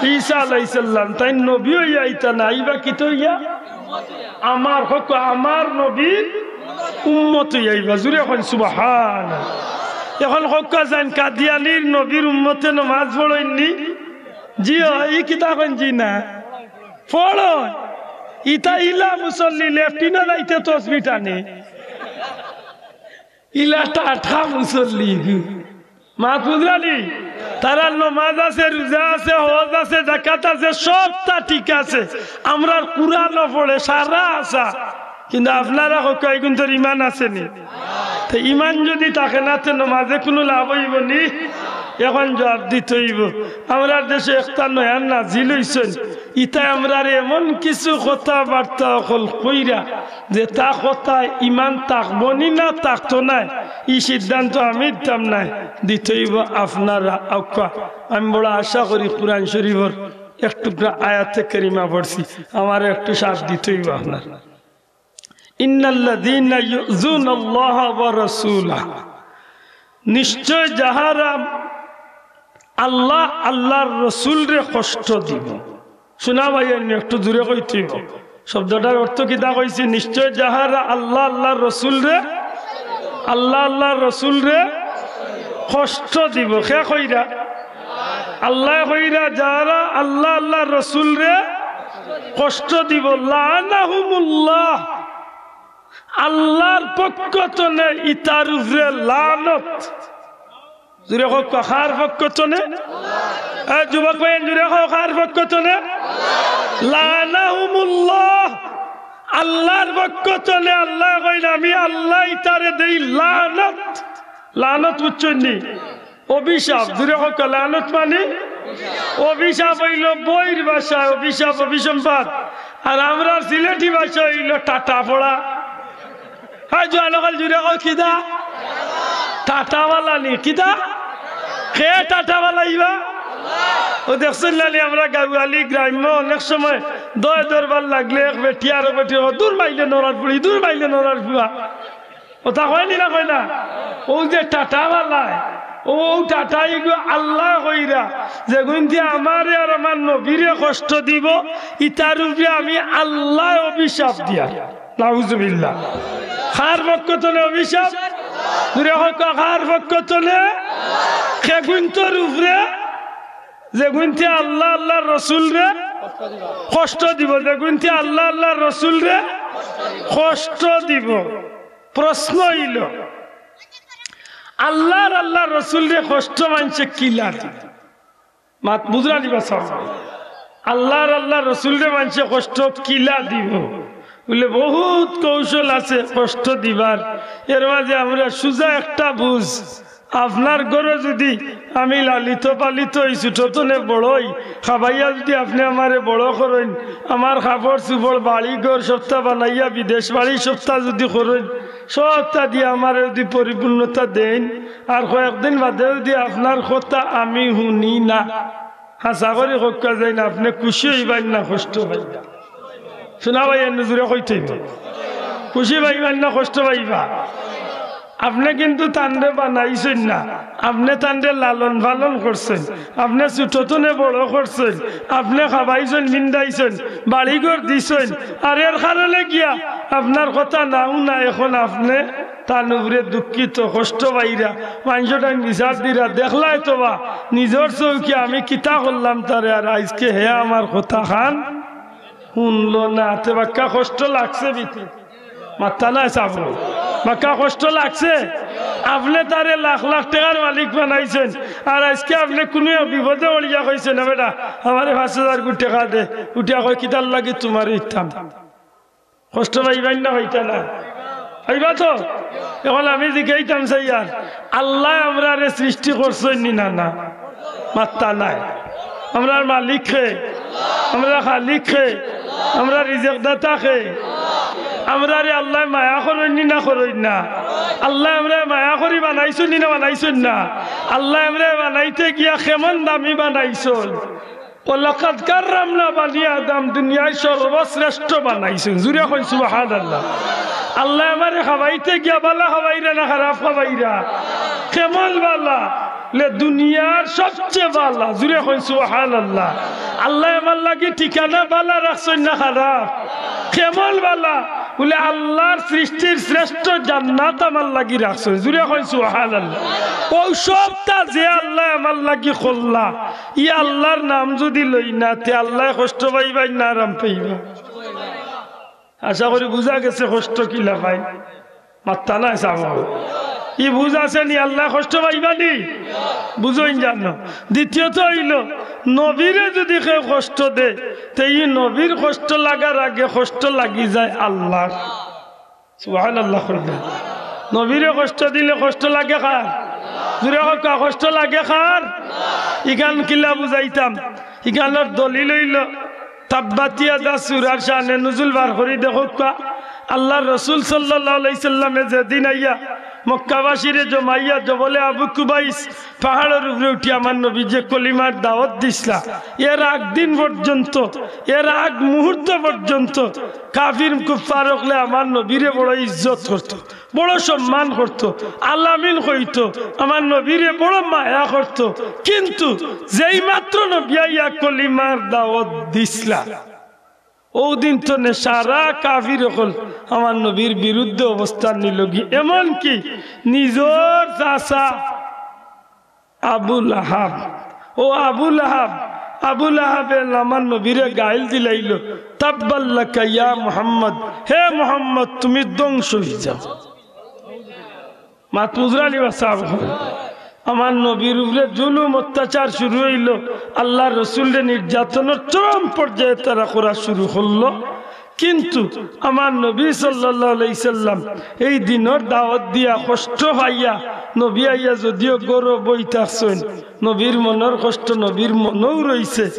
ঈসা আলাইহিস সালাম। তাইন নবী অইয়া আইতা না, আইবা কিতা অইয়া? আমার, কউক্কা, আমার নবীর উম্মত অইয়া আইবা। জুরে কইন সুবহানাল্লাহ। অখন কউক্কা চাইন, কাদিয়ানির নবীর উম্মতে নমাজ পড়ইন নি? জি অয়, ই কিতা কইন জি না? পড়ইন। ইতা ইলা মুসল্লি, লেট্রিনো যাইতে তসবি টানে। ইলা টাটা মুসল্লি। মাত বুঝরানি? তারার নমাজ আছে, রুজা আছে, হজ আছে, যাকাত আছে, সবতা ঠিক আছে। আমরার কুরআনও পড়ে, সারা আছা। কিন্তু আপনারা কউক্কা, ইগুইন্তর ইমান আছে নি? তে ইমান যুদি থাকে না, তে নমাজে কুনু লাভ অইবো নি? অখন জবাব দিতে অইবো। আমরার দেশে একটা নয়া নাজিল অইছইন, ইতায় আমরারে এমন কিছু কথাবার্তা অকল কইরা, যেতা কথায় ইমান থাকবো নি না থাকতো নায়, ই সিদ্ধান্ত আমি দিতাম নায়, দিতে অইবো আপনারা। আউক্কা, আমি বড় আশা করি কুরআন শরিফর এক টুকরা আয়াতে কারিমা পড়ছি, আমারে একটু সাথ দিতে অইবো আপনারা। ইন্নাল্লাযীনা ইউযুনাল্লাহা ওয়া রাসূলাহু, নিশ্চয় যাহারা আল্লাহ, আল্লাহর রসুলরে কষ্ট দিবো। শুনা ভাই, আমি একটু জুরে কইতে অইবো। শব্দটার অর্থ কিতা কইছি? নিশ্চয় যাহারা আল্লাহ, আল্লাহর রসুলরে, আল্লাহ, আল্লাহর রসুলরে কষ্ট দিবো। কে কইরা? আল্লায় কইরা, যাহারা আল্লাহ, আল্লাহর রসুলরে কষ্ট দিবো, লাআনাহুমুল্লাহ, আল্লাহর পক্ষ তনে ইতার উপরে লানত। জুরে কউক্কা, কার পক্ষ তনে? এ যুবক ভাই, জুরে কও, কার পক্ষ তনে? লাআনাহুমুল্লাহ। আল্লাহর পক্ষ তনে আল্লায় কইন, আমি আল্লায় ইতারে দেই লানত। লানত বুঝছইন নি? অভিশাপ। জুরে কউক্কা, লানত মানি অভিশাপ অইলো বইর ভাষায় অভিশাপ, অভিসম্পাত। আর আমরার সিলেটি ভাষায় অইলো টাটা পড়া। হায় জোয়ান অকল, জুরে কও কিতা? টাটাওয়ালা নি? কিতা? কে টাটাওয়ালা ইবা? অউ দেখছইন না নি, আমরা গাউয়ালি গ্রাম্য অনেক সময় দয় দরবার লাগলে এক বেটি আরো বেটি, "দূর মাইলে নরার ফুড়ি, দূর মাইলে নরার ফুয়া।" অতা কয় নি না, কয় না? অউ যে টাটাওয়ালায়, অউ টাটা ইগু আল্লায় কইরা, যেগুইন্তে আমারে আর আমার নবীরে কষ্ট দিবো, ইতার উপরে আমি আল্লায় অভিশাপ দিয়ার। নাউজুবিল্লাহ। কার পক্ষ তনে অভিশাপ? জুরে কউক্কা, কার পক্ষ তনে? কেগুইন্তর উপরে যেগুইন্তে আল্লাহ, আল্লাহর রসুলরে কষ্ট দিবো, যেগুইন্তে আল্লাহ, আল্লাহর রসুলরে কষ্ট দিবো। প্রশ্ন অইলো, আল্লাহর, আল্লাহর রসুলরে কষ্ট মানষে কিলা দিবো? মাত বুঝরা নি বা সব? আল্লাহর, আল্লাহর রসুলরে মানষে কষ্ট কিলা দিবো? বুলে, বহুত কৌশল আছে কষ্ট দিবার। এর মাঝে আমরা সুজা একটা বুঝ, আপনার ঘরো যুদি আমি লালিত পালিত অই, ছোট তনে বড় অই, খাবাইয়া যুদি আপনে আমারে বড় করইন, আমার কাপড় চুপড়, বাড়ি ঘর সবতা বানাইয়া, বিদেশ বাড়ি সবতা যুদি করইন, সবতা দিয়া আমারে যুদি পরিপূর্ণতা দেইন, আর কয়েকদিন বাদে যুদি আপনার কথা আমি হুনি না, হাছা করি কউক্কা যাইন, আপনে খুশি অইবা না কষ্ট পাইবা? হুনা ভাই, এমনে জুরে কইতে অইবো। খুশি পাইবা না কষ্ট পাইবা? আপনে কিন্তু তানরে বানাইছইন না, আপনে তানরে লালন পালন করছইন, আপনে ছোট তনে বড় করছইন, আপনে খাবাইছইন, পিন্দাইছইন, বাড়ি ঘর দিছইন, আর এর কারণে গিয়া আপনার কথা না হুনা এখন আপনে তান উপরে দুঃখিত, কষ্ট পাইরা, মানষর টাইম বিচার দিরা, দেখলায় তো বা নিজর চউখে আমি কিতা করলাম তারে, আর আইজকে হে আমার কথা খান হুনলো না, তে বাক্কা কষ্ট লাগছে ভিতরে। মাত্তা নাই চাবো, বাক্কা কষ্ট লাগছে। আপনে তারে লাখ লাখ টেকার মালিক বানাইছইন, আর আইজকে আপনে কুনু এক বিপদে পড়িয়া কইছইন, "না বেটা, আমারে পাঁচ হাজার করি টেকা দে।" উঠিয়া কয়, "কিতার লাগি তুমারে দিতাম?" কষ্ট পাইবা না, পাইতা না? পাইবা তো? এখন আমি জিগাইতাম চাইয়ার, আল্লায় আমরারে সৃষ্টি করছইন নি না? না, মাত্তা নাই। আমরার মালিক কে? আমরার খালিক কে? আমরার রিজিকদাতা কে? আমরারে আল্লায় মায়া করইন নি না করইন না? আল্লায় আমরারে মায়া করি বানাইছইন নি না বানাইছইন না? আল্লায় আমরারে বানাইতে গিয়া কেমন দামি বানাইছইন। "ওয়ালাকাদ কাররামনা বানি আদম", দুনিয়ার সর্বশ্রেষ্ঠ বানাইছইন। জুরে কইন সুবহানাল্লাহ। আল্লায় আমারে খাবাইতে গিয়া বালা খাবাইরা না খারাপ খাবাইরা? কেমন বালা? লে দুনিয়ার সবচে বালা। জুরে কইন সুবহানাল্লাহ। আল্লায় আমার লাগি ঠিকানা বালা রাখছইন না খারাপ? কেমন বালা? বুলে, "আল্লার সৃষ্টির শ্রেষ্ঠ জান্নাত আমার লাগি রাখছইন।" জুরে কইন সুবহানাল্লাহ। অউ সবতা যে আল্লায় আমার লাগি করলা, ই আল্লার নাম যুদি লই না, তে আল্লায় কষ্ট পাইবা না আরাম পাইবা? আশা করি বুঝা গেছে কষ্ট কিলা পায়। মাত্তা নাই চাবো। ই বুঝ আছে নি, আল্লায় কষ্ট পাইবা নি? বুঝইন জানো। দ্বিতীয়ত অইলো, নবীরে যুদি কেউ কষ্ট দে, তে ই নবীর কষ্ট লাগার আগে কষ্ট লাগি যায় আল্লার। সুবহানাল্লাহ কইবা। নবীরে কষ্ট দিলে কষ্ট লাগে কার? জুরে কউক্কা, কষ্ট লাগে কার? ইখান কিলা বুঝাইতাম? ইখানর দলিল অইলো, তাব্বাত ইয়াদা সুরার শানে নুজুল বার করি দেখউক্কা। আল্লার রসুল সাল্লাল্লাহু আলাইহি সাল্লামে যেদিন আইয়া মক্কাবাসীরে জমাইয়া জবলে আবু কুবাইস পাহাড়র উপরে উঠি আমার নবীয়ে কলিমার দাওয়াত দিছলা, এর আগ দিন পর্যন্ত, এর আগ মুহূর্ত পর্যন্ত কাফির কুফফার অকলে আমার নবীরে বড় ইজ্জত করতো, বড় সম্মান করতো, আল আমিন কইতো, আমার নবীরে বড় মায়া করতো। কিন্তু যেই মাত্র নবী আইয়া কলিমার দাওয়াত দিছলা, অউ দিন তনে সারা কাফির অকল আমার নবীর বিরুদ্ধে অবস্থান নিলগি। এমনকি নিজর চাচা আবু লাহাব, অউ আবু লাহাব, আবু লাহাবে আমার নবীরে গাইল দিলাইলো, "তাব্বাল্লাকা ইয়া মুহাম্মদ, হে মুহাম্মদ, তুমি ধ্বংস অই যাও।" মাত বুঝরা নি বা সাব? আমার নবীর উপরে জুলুম অত্যাচার শুরু অইলো, আল্লার রসুলরে নির্যাতনর চরম পর্যায়ে তারা করা শুরু করলো। কিন্তু আমার নবী সাল্লাল্লাহু আলাইহি সাল্লাম এই দিনর দাওয়াত দিয়া কষ্ট পাইয়া নবী আইয়া যদিও ঘরো বই থাকছইন, নবীর মনর কষ্ট নবীর মনও রইছে।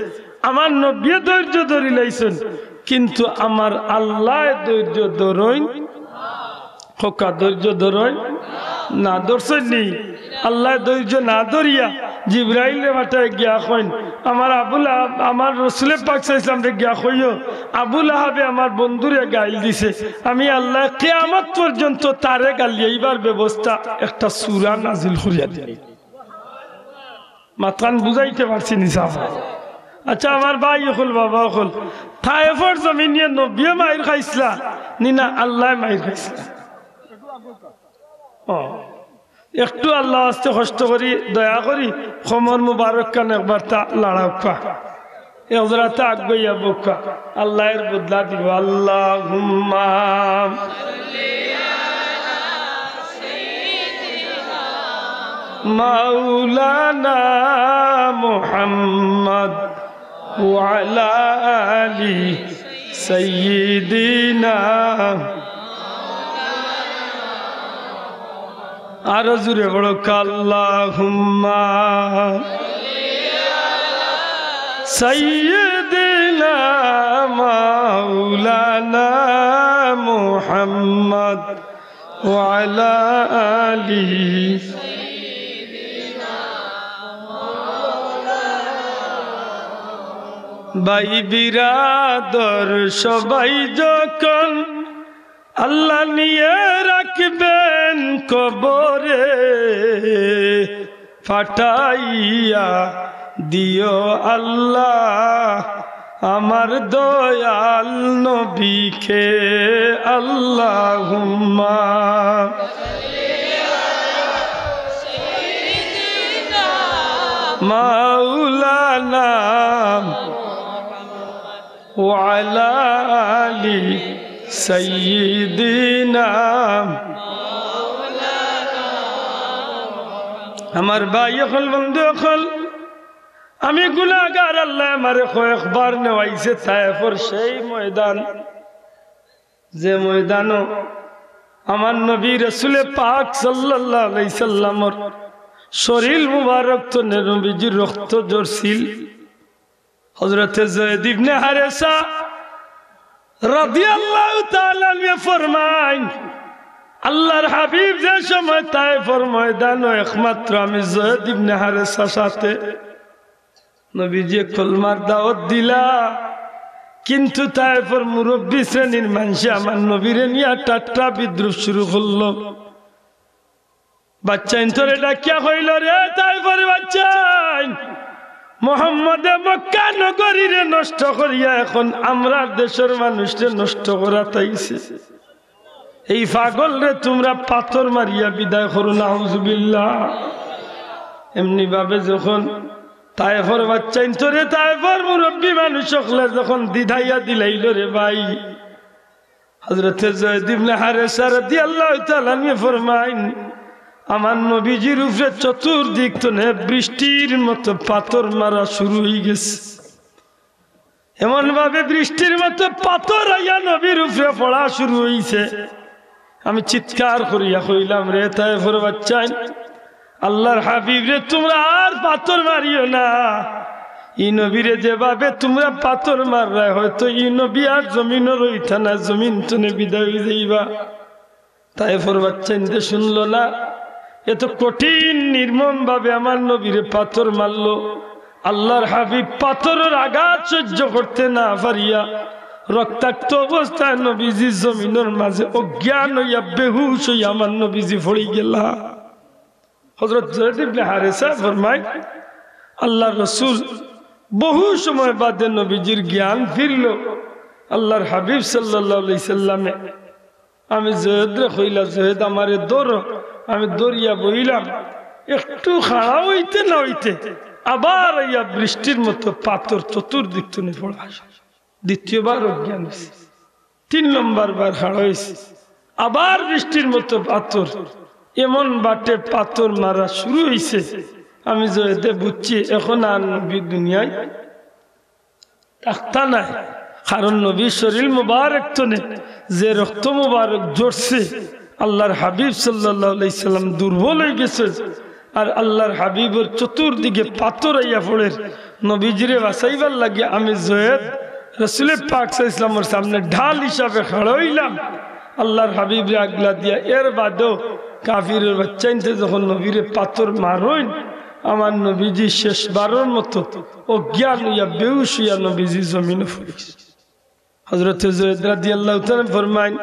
আমার নবীয়ে ধৈর্য ধরিলাইছইন, কিন্তু আমার আল্লায় ধৈর্য ধরইন। কউক্কা, ধৈর্য ধরইন না, ধরছইন নি? আল্লায় ধৈর্য না ধরিয়া জিব্রাইলরে পাঠায় গিয়া কইন, "আমার আবু লাহাব, আমার রসুলে পাক সাল্লাল্লাহু আলাইহি ওয়াসাল্লামরে গিয়া কইও, আবু লাহাবে আমার বন্ধুরে গাইল দিছে, আমি আল্লায় কিয়ামত পর্যন্ত তারে গালিয়াইবার ব্যবস্থা একটা সূরা নাজিল করিয়া দিমু।" মাতখান বুঝাইতে পারছি নি সাব? আচ্ছা, আমার ভাই অকল, বাবা অকল, তায়েফর জমিনে নবীয়ে মাইর খাইছলা নি না আল্লায় মাইর খাইছলা? ও, একটু আল্লার ওয়াস্তে কষ্ট করি, দয়া করি, কমর মুবারক খান একবার তা লাড়াউক্কা। এক জোড়াতে আগুয়াইয়া বউক্কা, আল্লায় এর বদলা দিবো। আল্লাহুম্মা মাওলানা মুহাম্মদ ওয়া আলা আলি সাইয়্যিদিনা আরো জোরে পড়ো, আল্লাহুম্মা সাইয়্যিদিনা মাওলানা মুহাম্মদ ওয়া আলা আলিহি। ভাই বিরাদর সবাই যখন আল্লাহ নিয়ে রাখবেন কবরে, পাঠাইয়া দিও আল্লাহ আমার দয়াল নবীকে। আল্লাহুম্মা মাওলানা ওয়া আলা আলি সাইয়্যিদিনা। আমার ভাই অকল, বন্ধু অকল, আমি গুনাহগার, আল্লায় আমারে কয়েকবার নেওয়াইছে তায়েফর সেই ময়দান, যে ময়দানো আমার নবী রসুলে পাক সাল্লাল্লাহু আলাইহি সাল্লামর শরীর মুবারক তনে নবীজির রক্ত ঝরছিল। হযরতে যায়েদ ইবনে হারেসা রাদিয়াল্লাহু তাআলা আনহু ফরমাইন, আল্লাহর হাবিব যে সময় তায়েফর ময়দানো একমাত্র আমি যায়েদ ইবনে হারেসার সাথে নবীজিয়ে কলমার দাওয়াত দিলা, কিন্তু তায়েফর মুরব্বী শ্রেণীর মানষে আমার নবীরে নিয়া ঠাট্টা বিদ্রূপ শুরু করলো। বাচ্চাইন্তরে ডাকিয়া কইল, "রে তায়েফর বাচ্চাইন, মোহাম্মদে মক্কা নগরীরে নষ্ট করিয়া এখন আমরার দেশর মানুষরে নষ্ট করাত আইছে। এই পাগলরে তুমরা পাথর মারিয়া বিদায় করো, নাউজুবিল্লাহ।" এমনি ভাবে যখন তায়েফর বাচ্চাইন্তরে তায়েফর মুরব্বী মানুষ অকলে যখন দিধাইয়া দিলাইল রে ভাই, হযরতে যায়েদ ইবনে হারেসা রাদিয়াল্লাহু তাআলা আনহু ফরমাইন, আমার নবীজির উপরে চতুর্দিক তনে বৃষ্টির মতো পাথর মারা শুরু অই গেছে। এমন ভাবে বৃষ্টির মতো পাথর আইয়া নবীর উপরে পড়া শুরু অইছে। আমি চিৎকার করিয়া কইলাম, "রে তায়েফর বাচ্চাইন, আল্লাহর হাবিবরে তুমরা আর পাথর মারিও না। ই নবীরে যেভাবে তুমরা পাথর মাররায়, হয়তো ই নবী আর জমিনো রইতা না, জমিন তনে বিদায় অই যাইবা।" তায়েফর বাচ্চাইন্তে শুনলো না, এত কঠিন নির্মম ভাবে আমার নবীরে পাথর মারলো। আল্লাহর হাবিব পাথরর আঘাত সহ্য করতে না পারিয়া রক্তাক্ত অবস্থায় নবীজি জমিনর মাঝে অজ্ঞান অইয়া বেহুশ অইয়া আমার নবীজি পড়ি গেলা। হযরত যায়েদ ইবনে হারেসা ফরমায়, আল্লাহর রসুল বহু সময় বাদে নবীজির জ্ঞান ফিরল। আল্লাহর হাবিব সাল্লাল্লাহু আলাইহি সাল্লামে, আমি যায়েদরে কইলা, "যায়েদ, আমারে ধরো।" আমি ধরিয়া বইলাম, একটু খাড়া অইতে না অইতে আবার আইয়া বৃষ্টির মতো পাথর চতুর্দিক তনে পড়া। দ্বিতীয়বার অজ্ঞান অইছে। তিন নম্বর বার খাড়া অইছে, আবার বৃষ্টির মতো পাথর। এমন বাটে পাথর মারা শুরু অইছে, আমি যায়েদে বুঝছি এখন আর নবী দুনিয়ায় থাকতা নায়। কারণ নবীর শরীর মুবারক তনে যে রক্ত মুবারক ঝরছে, আল্লাহর হাবিব সাল্লাল্লাহু আলাইহি সাল্লাম দুর্বল অই গেছে। আর আল্লাহর হাবিবর চতুর্দিকে পাথর আইয়া পড়ের। নবীজিরে বাঁচাইবার লাগি আমি যায়েদ রসুলে পাক সাল্লাল্লাহু আলাইহি সাল্লামর সামনে ঢাল হিসাবে খাড়া অইলাম, আল্লাহর হাবিবরে আগলা দিয়া। এর বাদেও কাফিরের বাচ্চাইন্তে যখন নবীরে পাথর মারইন, আমার নবীজি শেষবারর মতো অজ্ঞান অইয়া বেহুশ অইয়া নবীজি জমিনো পড়ি গেছে। হযরতে যায়েদ রাদিয়াল্লাহু তাআলা ফরমাইন,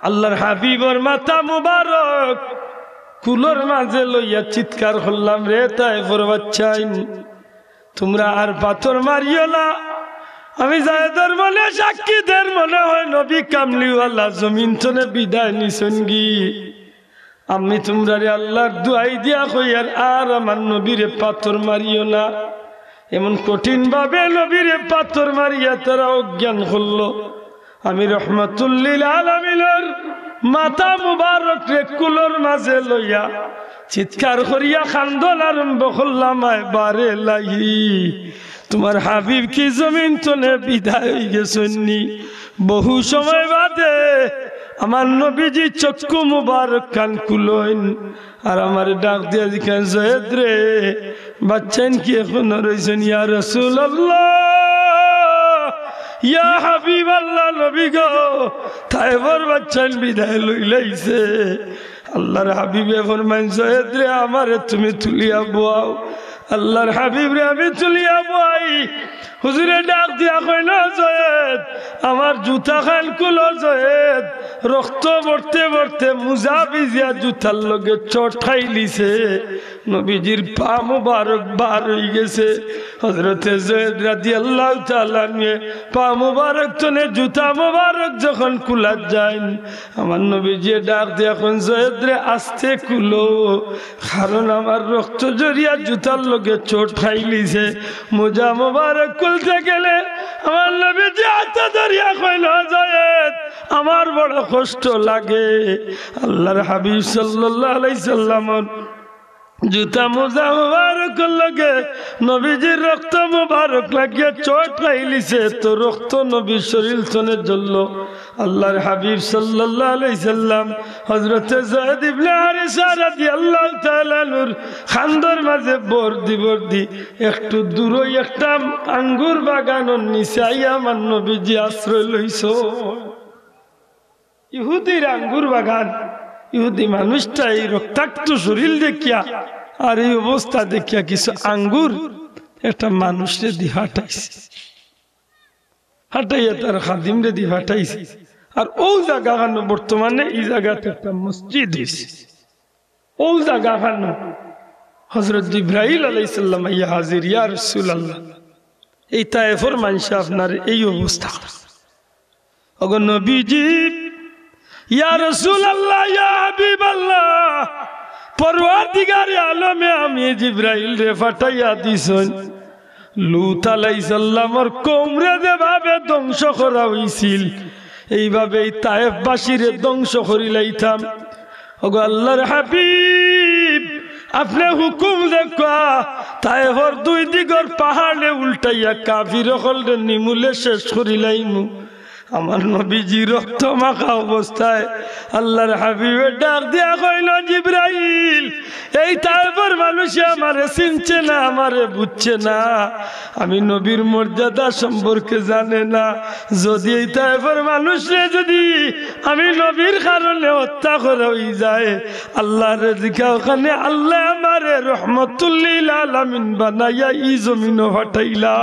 আল্লাহর হাবিবর মাথা মুবারক কুলর মাঝে লইয়া চিৎকার করলাম, "রে তায়েফর বাচ্চাইন, তুমরা আর পাথর মারিও না।" আমি যায়েদর মনে সাক্ষী দের, মনে হয় নবী কামলিওয়ালা জমিন তনে বিদায় নিছইনগি। আমি তুমরারে আল্লাহর দুয়াই দিয়া কইয়ার, আর আমার নবীরে পাথর মারিও না। এমন কঠিন ভাবে নবীরে পাথর মারিয়া তারা অজ্ঞান করলো। আমি রহমাতুল্লিল আলামিনর মাথা মুবারকরে কুলর মাঝে লইয়া চিৎকার করিয়া কান্দন আরম্ভ করলাম, "আয় বারে লাহি, তুমার হাবিব কি জমিন তনে বিদায় অই গেছইননি?" বহু সময় বাদে আমার নবীজি চক্ষু মুবারক খান খুলইন, আর আমারে ডাক দিয়া জিকাইন, "জয়েদ রে, বাচ্চাইন কি এখনো রইছইন?" "ইয়া রাসূলুল্লাহ, ইয়া হাবিবাল্লাহ, নবী গো, তায়েফর বাচ্চাইন বিদায় লইলাইছে।" আল্লাহর হাবিবে ফরমাইন, "জয়েদ রে, আমারে তুমি তুলিয়া বওয়াও।" আল্লাহর হাবিবরে আমি তুলিয়া বওয়াই। হুজুরে ডাক দিয়া কইন, "জয়েদ, আমার জুতা খান খুলো জয়েদ।" রক্ত পড়তে পড়তে মুজা ভিজিয়া জুতার লগে চোট খাইলিছে। নবীজির পা মুবারক বার অইগেছে। হযরতে জয়েদ রাদিয়াল্লাহু তাআলা আনহু পা মুবারক তনে জুতা মুবারক যখন খুলাত যাইন, আমার নবীজি ডাক দিয়া কইন, "জয়েদ রে, আস্তে খুলো, কারণ আমার রক্ত ঝরিয়া জুতার লগে চোট খাইলিছে।" মুজা মুবারক খুলতে গেলে আমার নবীজি আতো ধরিয়া কইন, "জয়েদ, আমার বড় কষ্ট লাগে।" আল্লাহর হাবিব সাল্লাল্লাহু আলাইহি সাল্লামর জুতা মুজা মুবারকর লগে নবীজির রক্ত মুবারক লাগিয়া চোট খাইলিছে, তো রক্ত নবীর শরীর তনে ঝরলো। আল্লাহর হাবিব সাল্লাল্লাহু আলাইহি সাল্লাম হযরতে যায়েদ ইবনে হারিসা রাদিয়াল্লাহু তাআলা আনহুর খান্দর মাঝে ভর দি ভর দি একটু দূরই একটা আঙ্গুর বাগানর নিচে আইয়া আমার নবীজি আশ্রয় লইছইন। ইহুদির আঙ্গুর বাগান, ইহুদি মানুষটা এই রক্তাক্ত শরীর দেখিয়া আর এই অবস্থা দেখিয়া কিছু আঙ্গুর একটা মানুষরে দি ফাটাইছে, ফাটাইয়া তার খাদিমরে দি ফাটাইছে। আর অউ জাগাখানো বর্তমানে ই জাগাত একটা মসজিদ অইছে। অউ জাগাখানো হযরত জিব্রাইল আলাইহিস সালাম আইয়া হাজির, "ইয়া রাসূলুল্লাহ, এই তায়েফর মানষে আপনার এই অবস্থা।" ওগো নবীজি, ইয়া রাসূলুল্লাহ, ইয়া হাবিবাল্লাহ, পরওয়ারদিগারে আলমে আমি জিব্রাইলরে ফাটাইয়া দিছইন। লূত আলাইহিস সালামর কওমরে যেভাবে ধ্বংস করা অইছিল, এইভাবে এই তায়েফবাসীরে ধ্বংস করিলাইতাম। ওগো আল্লাহর হাবিব, আপনে হুকুম দেউক্কা, তায়েফর দুই দিগর পাহাড়রে উল্টাইয়া কাফির অকলরে নিমুলে শেষ করিলাইমু। আমার নবীজি রক্ত মাখা অবস্থায় আল্লাহর হাবিবে ডাক দিয়া কইল, "জিব্রাইল, এই তায়েফর মানষে আমারে চিনছে না, আমারে বুঝছে না, আমি নবীর মর্যাদা সম্পর্কে জানে না। যদি এই তায়েফর মানষরে যদি আমি নবীর কারণে হত্যা করা অইযায়, আল্লাহরে জিকাও খানে, আল্লায় আমারে রহমতুল্লিল আলামিন বানাইয়া ই জমিনো ফাটাইলা।"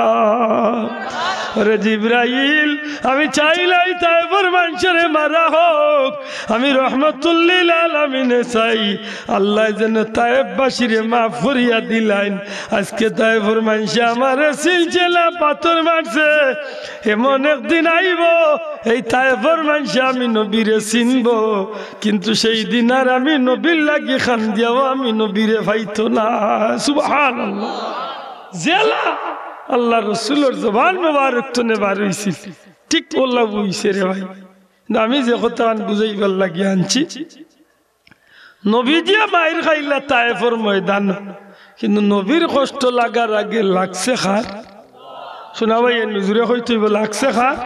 ওরে জিব্রাইল, আমি চাই না ই তায়েফর মানষরে মারা হোক, আমি রহমতুল্লিল আলামিনে চাই। আল্লায় যেন তায়েফবাসীরে মাফ করিয়া দিলাইন। আজকে তায়েফর মানষে আমারে চিনছে না, পাথর মারছে। এমন একদিন আইবো, এই তায়েফর মানষে আমি নবীরে চিনবো, কিন্তু সেই দিন আর আমি নবীর লাগি কান্দিয়াও আমি নবীরে পাইতো না। সুবহানাল্লাহ। যেলা আল্লাহর রসুলর জবান মোবারক তনে বার অইছিল, ঠিক অলা অইছে রে ভাই। কিন্তু আমি যে কথাখান বুঝাইবার লাগি আনছি, নবীজিয়ে মাইর খাইলা তায়েফর ময়দান, কিন্তু নবীর কষ্ট লাগার আগে লাগছে কার? শুনা ভাই, এ নজরে কইতে অইবো, লাগছে কার?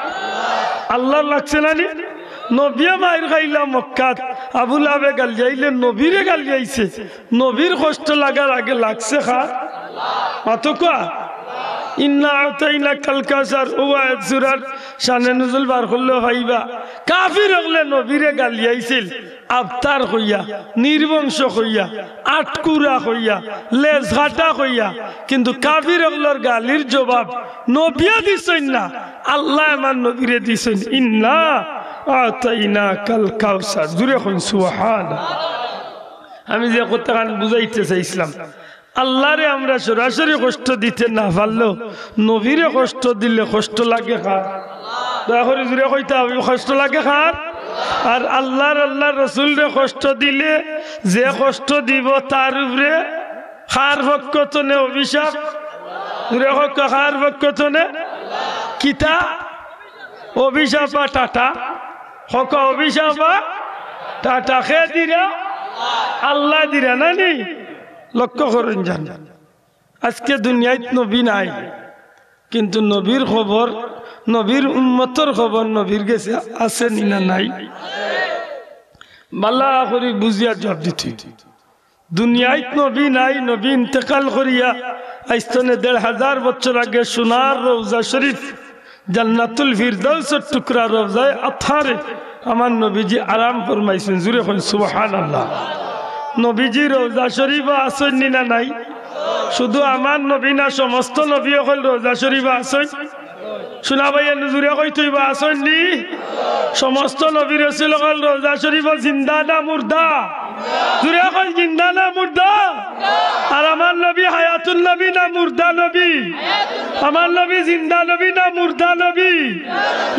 আল্লাহর লাগছে না নি? নবীয়ে মাইর খাইলা মক্কাত, আবু লাহাবে গালিয়াইলে নবীরে গালিয়াইছে। নবীর কষ্ট লাগার আগে লাগছে কার? মাতো কওয়া। ইন্না আতাইনাকাল কাউসার, অউ আয়াত সূরার শানে নুজুল বার করলেও পাইবা। কাফির অকলে নবীরে গালিয়াইছিল, আবতার কইয়া, নির্বংশ কইয়া, আটকুরা কইয়া, লেজ কাটা কইয়া, কিন্তু কাফির অকলর গালির জবাব নবীয়ে দিছইন না, আল্লায় আমার নবীরে দিছইন। ইন্না আতাইনাকাল কাউসার। জুরে কইন সুবহানাল্লাহ। আমি যে কথাখান বুঝাইতে চাইছিলাম, আল্লাহরে আমরা সরাসরি কষ্ট দিতে না পারলেও নবীরে কষ্ট দিলে কষ্ট লাগে কার? দয়া করি জুরে কইতা অইবো, কষ্ট লাগে কার? আর আল্লাহর, আল্লাহর রসুলরে কষ্ট দিলে যে কষ্ট দিবো তার উপরে কার পক্ষ তনে অভিশাপ? জুরে কউক্কা, কার পক্ষ তনে? কিতা? অভিশাপ বা টাটা? কউক্কা, অভিশাপ বা টাটা? কে দিরা? আল্লায় দিরা না নি? লক্ষ্য করইন যান, আজকে দুনিয়াত নবী নাই, কিন্তু নবীর খবর, নবীর উম্মতর খবর নবীর গেছে আছে নি না নাই? ভালা করি বুঝিয়া জবাব দিতে। দুনিয়াত নবী নাই, নবী ইন্তেকাল করিয়া আইজ তনে দেড় হাজার বছর আগে সোনার রওজা শরীফ, জান্নাতুল ফিরদাউসর টুকরা রওজায়ে আতহারে আমার নবীজি আরাম ফরমাইছইন। জুরে কইন সুবহানাল্লাহ। নবীজি রওজা শরীফো আছইন নি না নাই? শুধু আমার নবী না, সমস্ত নবী অকল রওজা শরীফো আছইন? শুনা ভাই, এনে জুরে কইতে অইবো, আছইন নি? সমস্ত নবী রসুল অকল রওজা শরীফো জিন্দা না মুর্দা? জুরে কইন, জিন্দা না মুর্দা? আর আমার নবী হায়াতুন নবী না মুর্দা নবী? আমার নবী জিন্দা নবী না মুর্দা নবী?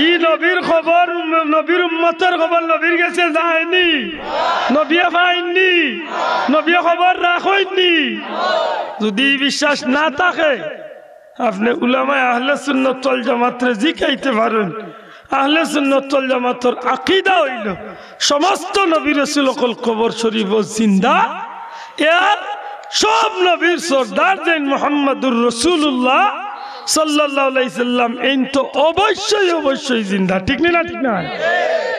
ই নবীর খবর, নবীর উম্মতর খবর নবীর গেছে যায়নি? নবীয়ে পাইননি? নবীয়ে খবর রাখইননি? যদি ই বিশ্বাস না থাকে, আপনে উলামায়ে আহলে সুন্নত ওয়াল জামাতরে জিকাইতে পারইন। আহলে সুন্নত ওয়াল জামাতর আকিদা অইলো সমস্ত নবী রসুল অকল কবর শরীফো জিন্দা। এর সব নবীর সর্দার যেইন মুহাম্মাদুর রাসূলুল্লাহ সাল্লাল্লাহু আলাইহি সাল্লাম, এইন তো অবশ্যই, অবশ্যই জিন্দা। ঠিক নি না? ঠিক না?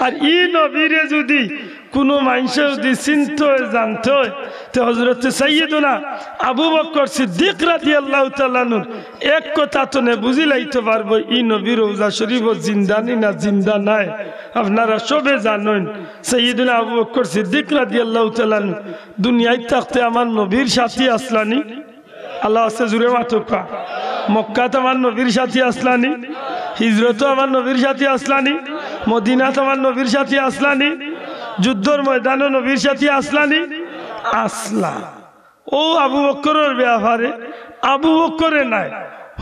আর ই নবীরে যদি কুনু মানষে যদি চিনতে অয়, জানতে অয়, তে হযরতে সাইয়্যিদুনা আবু বকর সিদ্দিক রাদিয়াল্লাহু তাআলা আনহুর এক কথা তনে বুঝিলাইতে পারবো, ই নবী রওজা শরীফো জিন্দা নি না জিন্দা নায়। আপনারা সবে জানইন, সাইয়্যিদুনা আবু বকর সিদ্দিক রাদিয়াল্লাহু তাআলা আনহু দুনিয়াত থাকতে আমার নবীর সাথী আছলা নি? আল্লাহ আছে, জুরে মাতউক্কা। মক্কাত আমার নবীর সাথী আছলা নি? হিজরতো আমার নবীর সাথী আছলা নি? মদিনাত আমার নবীর সাথী আছলা নি? যুদ্ধর ময়দানো নবীর সাথী আছলা নি? আছলা। অউ আবু বকরর বেয়াপারে আবু বকরে নায়,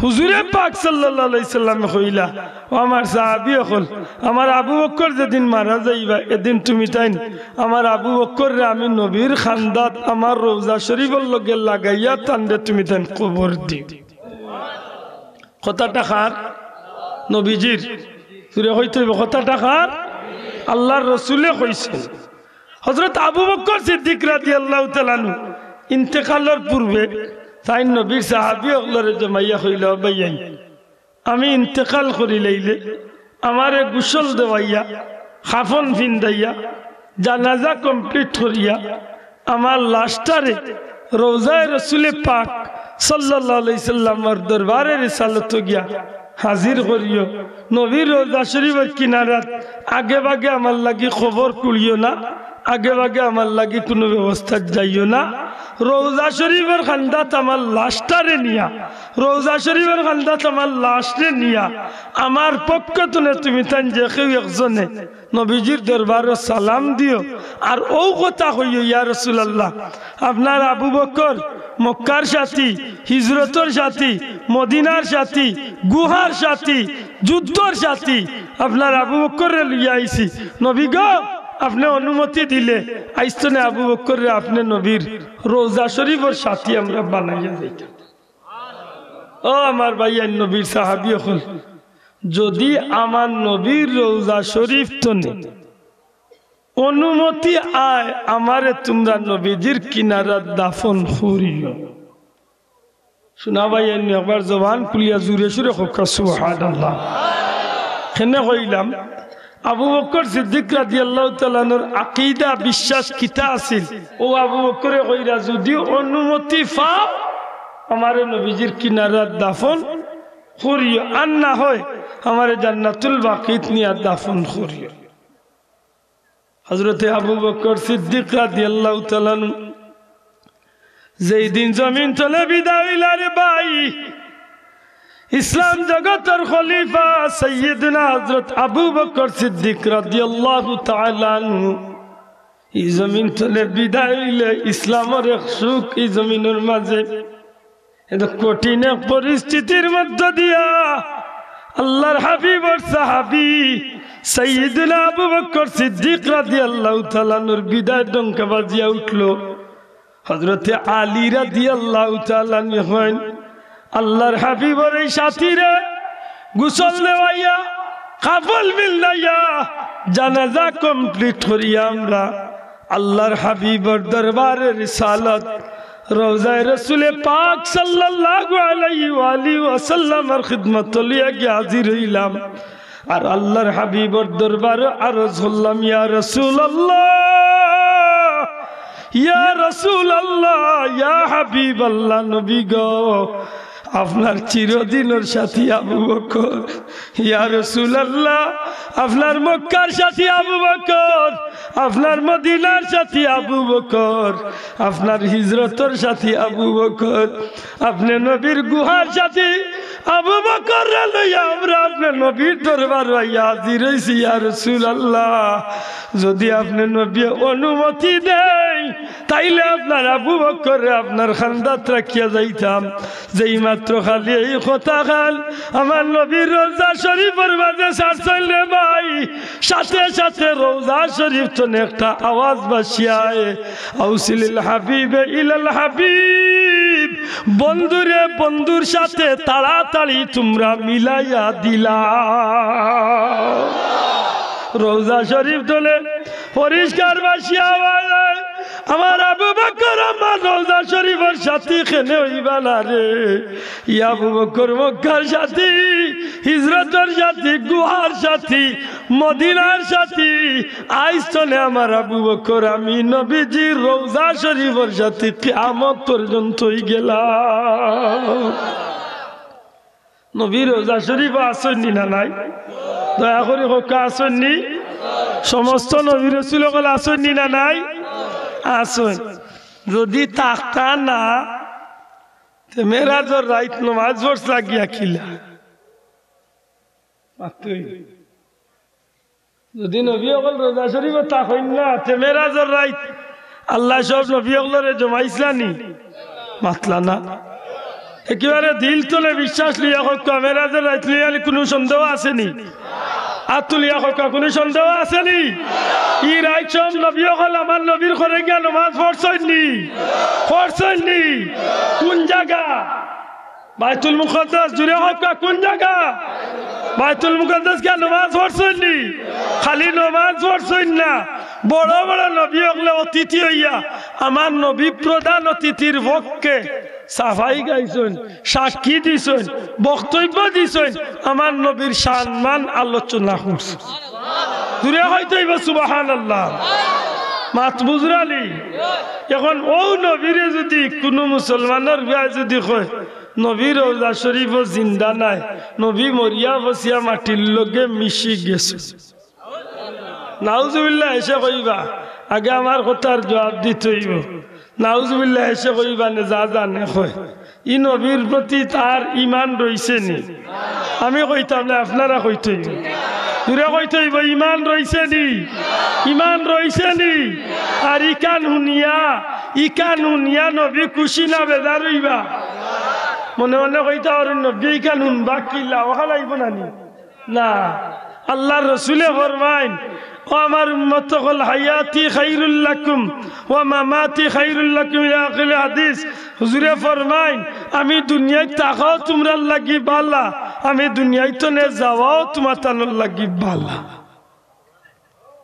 হুজুরে পাক সাল্লাল্লাহু আলাইহি সাল্লামে কইলা, "ও আমার সাহাবী অকল, আমার আবু বকর যেদিন মারা যাইবা, এদিন তুমিতাইন আমার আবু বকররে আমি নবীর কান্দাত আমার রওজা শরীফর লগে লাগাইয়া তানরে তুমিতাইন কবর দিও।" কথাটা কার? নবীজির। জুরে কইতে অইবো, কথাটা কার? আল্লাহর রসুলে কইছইন। হযরত আবু বকর সিদ্দিক রাদিয়াল্লাহু তাআলা আনহু ইন্তেকালর পূর্বে তাইন নবীর সাহাবী অকলরে জমাইয়া কইলা, "ও ভাইয়াইন, আমি ইন্তেকাল করিলাইলে আমারে গোসল দেওয়াইয়া, কাফন ফিন্দাইয়া, জানাজা complete করিয়া আমার লাশটারে রওজায়ে রসুলে পাক সাল্লাল্লাহু আলাইহি সাল্লামর দরবারে রিসালতো গিয়া হাজির করিও। নবীর রওজা শরীফর কিনারাত আগে ভাগে আমার লাগি কবর খুঁড়িও না, আগে ভাগে আমার লাগি কুনু ব্যবস্থাত যাইও না। রওজা শরীফর কান্দাত আমার লাশটারে নিয়া, রওজা শরীফর কান্দাত আমার লাশরে নিয়া আমার পক্ষ তনে তুমিতাইন যে কেউ একজনে নবীজির দরবারো সালাম দিও।" আর অউ কথা কইও, "ইয়া রাসূলুল্লাহ, আপনার আবু বকর মক্কার সাথী, হিজরতর সাথী, মদিনার সাথী, গুহার সাথী, যুদ্ধর সাথী, আপনার আবু বকররে লইয়া আইছি। নবী গো, আপনে অনুমতি দিলে আইজ তনে আবু বকররে আপনে নবীর রওজা শরীফর সাথী আমরা বানাইয়া যাইতাম।" ও আমার ভাইয়াইন, নবীর সাহাবী অকল, যদি আমার নবীর রওজা শরীফ তনে অনুমতি আয়, আমারে তুমরা নবীজির কিনারাত দাফন করিও। শুনা ভাইয়াইন, একবার জবান খুলিয়া জুরে সুরে কউক্কা সুবহানাল্লাহ। কেনে কইলাম, আবু বকর সিদ্দিক রাদিয়াল্লাহু তাআলা আনহুর আকিদা, বিশ্বাস কিতা আছিল? অউ আবু বকরে কইরা, "যদি অনুমতি পাও, আমারে নবীজির কিনারাত দাফন করিও, আর না হয় আমারে জান্নাতুল বাকিত নিয়া দাফন করিও।" হযরতে আবু বকর সিদ্দিক রাদিয়াল্লাহু তাআলা আনহু যেই দিন জমিন তলে বিদায় অইলা রে ভাই, ইসলাম জগতর খলিফা সাইয়্যিদুনা হযরত আবু বকর সিদ্দিক রাদিয়াল্লাহু তাআলা আনহু ই জমিন তলে বিদায় অইলে ইসলামর এক সুখ ই জমিনর মাঝে। এত কঠিন এক পরিস্থিতির মধ্য দিয়া আল্লাহর হাবিবর সাহাবী সাইয়্যিদুনা আবু বকর সিদ্দিক রাদিয়াল্লাহু তাআলা আনহুর বিদায় ডঙ্কা বাজিয়া উঠলো। হযরতে আলী রাদিয়াল্লাহু তাআলা আনহু কইন, আল্লাহর হাবিবর এই সাথীরে গোসল দেওয়াইয়া, কাফন ফিন্দাইয়া, জানাজা complete করিয়া আমরা আল্লাহর হাবিবর দরবারে রিসালত, রওজায়ে রসুলে পাক সাল্লাল্লাহু আলাইহি ওয়া আলিহি ওয়াসাল্লামর খিদমত লইয়া গিয়া হাজির অইলাম। আর আল্লাহর হাবিবর দরবারে আরজ করলাম, ইয়া রাসূলুল্লাহ, ইয়া রাসূলুল্লাহ, ইয়া হাবিবাল্লাহ, নবী গো, আপনার চিরদিনর সাথী আবু বকর। ইয়া রাসূলুল্লাহ, আপনার মক্কার সাথী আবু বকর, আপনার মদিনার সাথী আবু বকর, আপনার হিজরতর সাথী আবু বকর, আপনে নবীর গুহার সাথী আবু বকররে লইয়া আমরা আপনে নবীর দরবারো আইয়া হাজির অইছি। ইয়া রাসূলুল্লাহ, যুদি আপনে নবীয়ে অনুমতি দেইন, তাইলে আপনার আবু বকররে আপনার খান্দাত রাখিয়া যাইতাম। যেই মাত্র খালি এই কথাখান আমার নবীর রওজা শরীফর মাঝে ছাড়ছইন রে ভাই, সাথে সাথে রওজা শরীফ তনে একটা আওয়াজ ভাসিয়া আয়, "আউসিলিল হাবিবে ইলাল হাবিব।" বন্ধুরে বন্ধুর সাথে তাড়াতাড়ি তুমরা মিলাইয়া দিলাও। রওজা শরীফ তনে পরিষ্কার ভাসিয়া আওয়াজ আয়, "আমার আবু বকর, আমার রওজা শরীফর সাথী কেনে অইবা না রে? ইয়া আবু বকর, মক্কার সাথী, হিজরতর সাথী, গুহার সাথী, মদিনার সাথী, আইজ তনে আমার আবু বকর, আমি নবীজির রওজা শরীফর সাথী কিয়ামত পর্যন্ত অইগেলাম।" নবীর রওজা শরীফো আছইন নি না নাই? দয়া করি কউক্কা, আছইন নি? সমস্ত নবী রসুল অকল আছইন নি না নাই? আছইন। যুদি থাকতা না, তে মেরাজর রাইত নমাজ পড়ছলা গিয়া কিলা? মাতইন। যুদি নবী অকল রওজা শরীফো থাকইন না, তে মেরাজর রাইত আল্লায় সব নবী অকলরে জমাইছলা নি? মাতলা না। একেবারে দিল তনে বিশ্বাস লইয়া কউক্কা, মেরাজর রাইত লইয়া কুনু সন্দেহ আছে নি? আত তুলিয়া কউক্কা, কুনু সন্দেহ আছে নি? ই রাইত সব নবী অকল আমার নবীর ঘরে গিয়া নমাজ পড়ছইন নি? পড়ছইন নি? কুন জাগা? বাইতুল মুকাদ্দাস। জুরে কউক্কা, কুন জাগা? বাইতুল মুকাদ্দাস গিয়া নমাজ পড়ছইন নি? খালি নমাজ পড়ছইন না, বড় বড় নবী অকলে অতিথি অইয়া আমার নবী প্রধান অতিথির পক্ষে সাফাই গাইছইন, সাক্ষী দিছইন, বক্তব্য দিছইন, আমার নবীর সম্মান আলোচনা করছইন। জুরে কইতে অইবো সুবহানাল্লাহ। মাত বুঝরা নি? এখন অউ নবীরে যুদি কুনু মুসলমানর পুয়ায় যুদি কয়, "নবী রওজা শরীফো জিন্দা নাই, নবী মরিয়া পচিয়া মাটির লগে মিশি গেছইন।" নাউজুবিল্লাহ হেষে কইবা, আগে আমার কথার জুয়াব দিতে অইবো। নাউজুবিল্লাহ হেষে কইবা নে, যা জানে কয়। ই নবীর প্রতি তার ইমান রইছে নি? আমি কইতাম না, আপনারা কইতে অইবো। জুরে কইতে অইবো, ইমান রইছে নি? ইমান রইছে নি? আর ইখান হুনিয়া, ইখান হুনিয়া নবী খুশি না বেজার অইবা? মনে মনে কইতা পারইন, নবীয়ে ইখান হুনবা কিলা, অখান আইবো না নি? না, আল্লার রসুলে ফরমাইন, "ও আমার উম্মত অকল, হায়াতি খাইরুল লাকুম ওয়া মামাতি খাইরুল লাকুম" ইলা আখিরিল হাদিস। হুজুরে ফরমাইন, "আমি দুনিয়াত থাকাও তুমরার লাগি বালা, আমি দুনিয়াত তনে যাওয়াও তুমাতানর লাগি বালা।"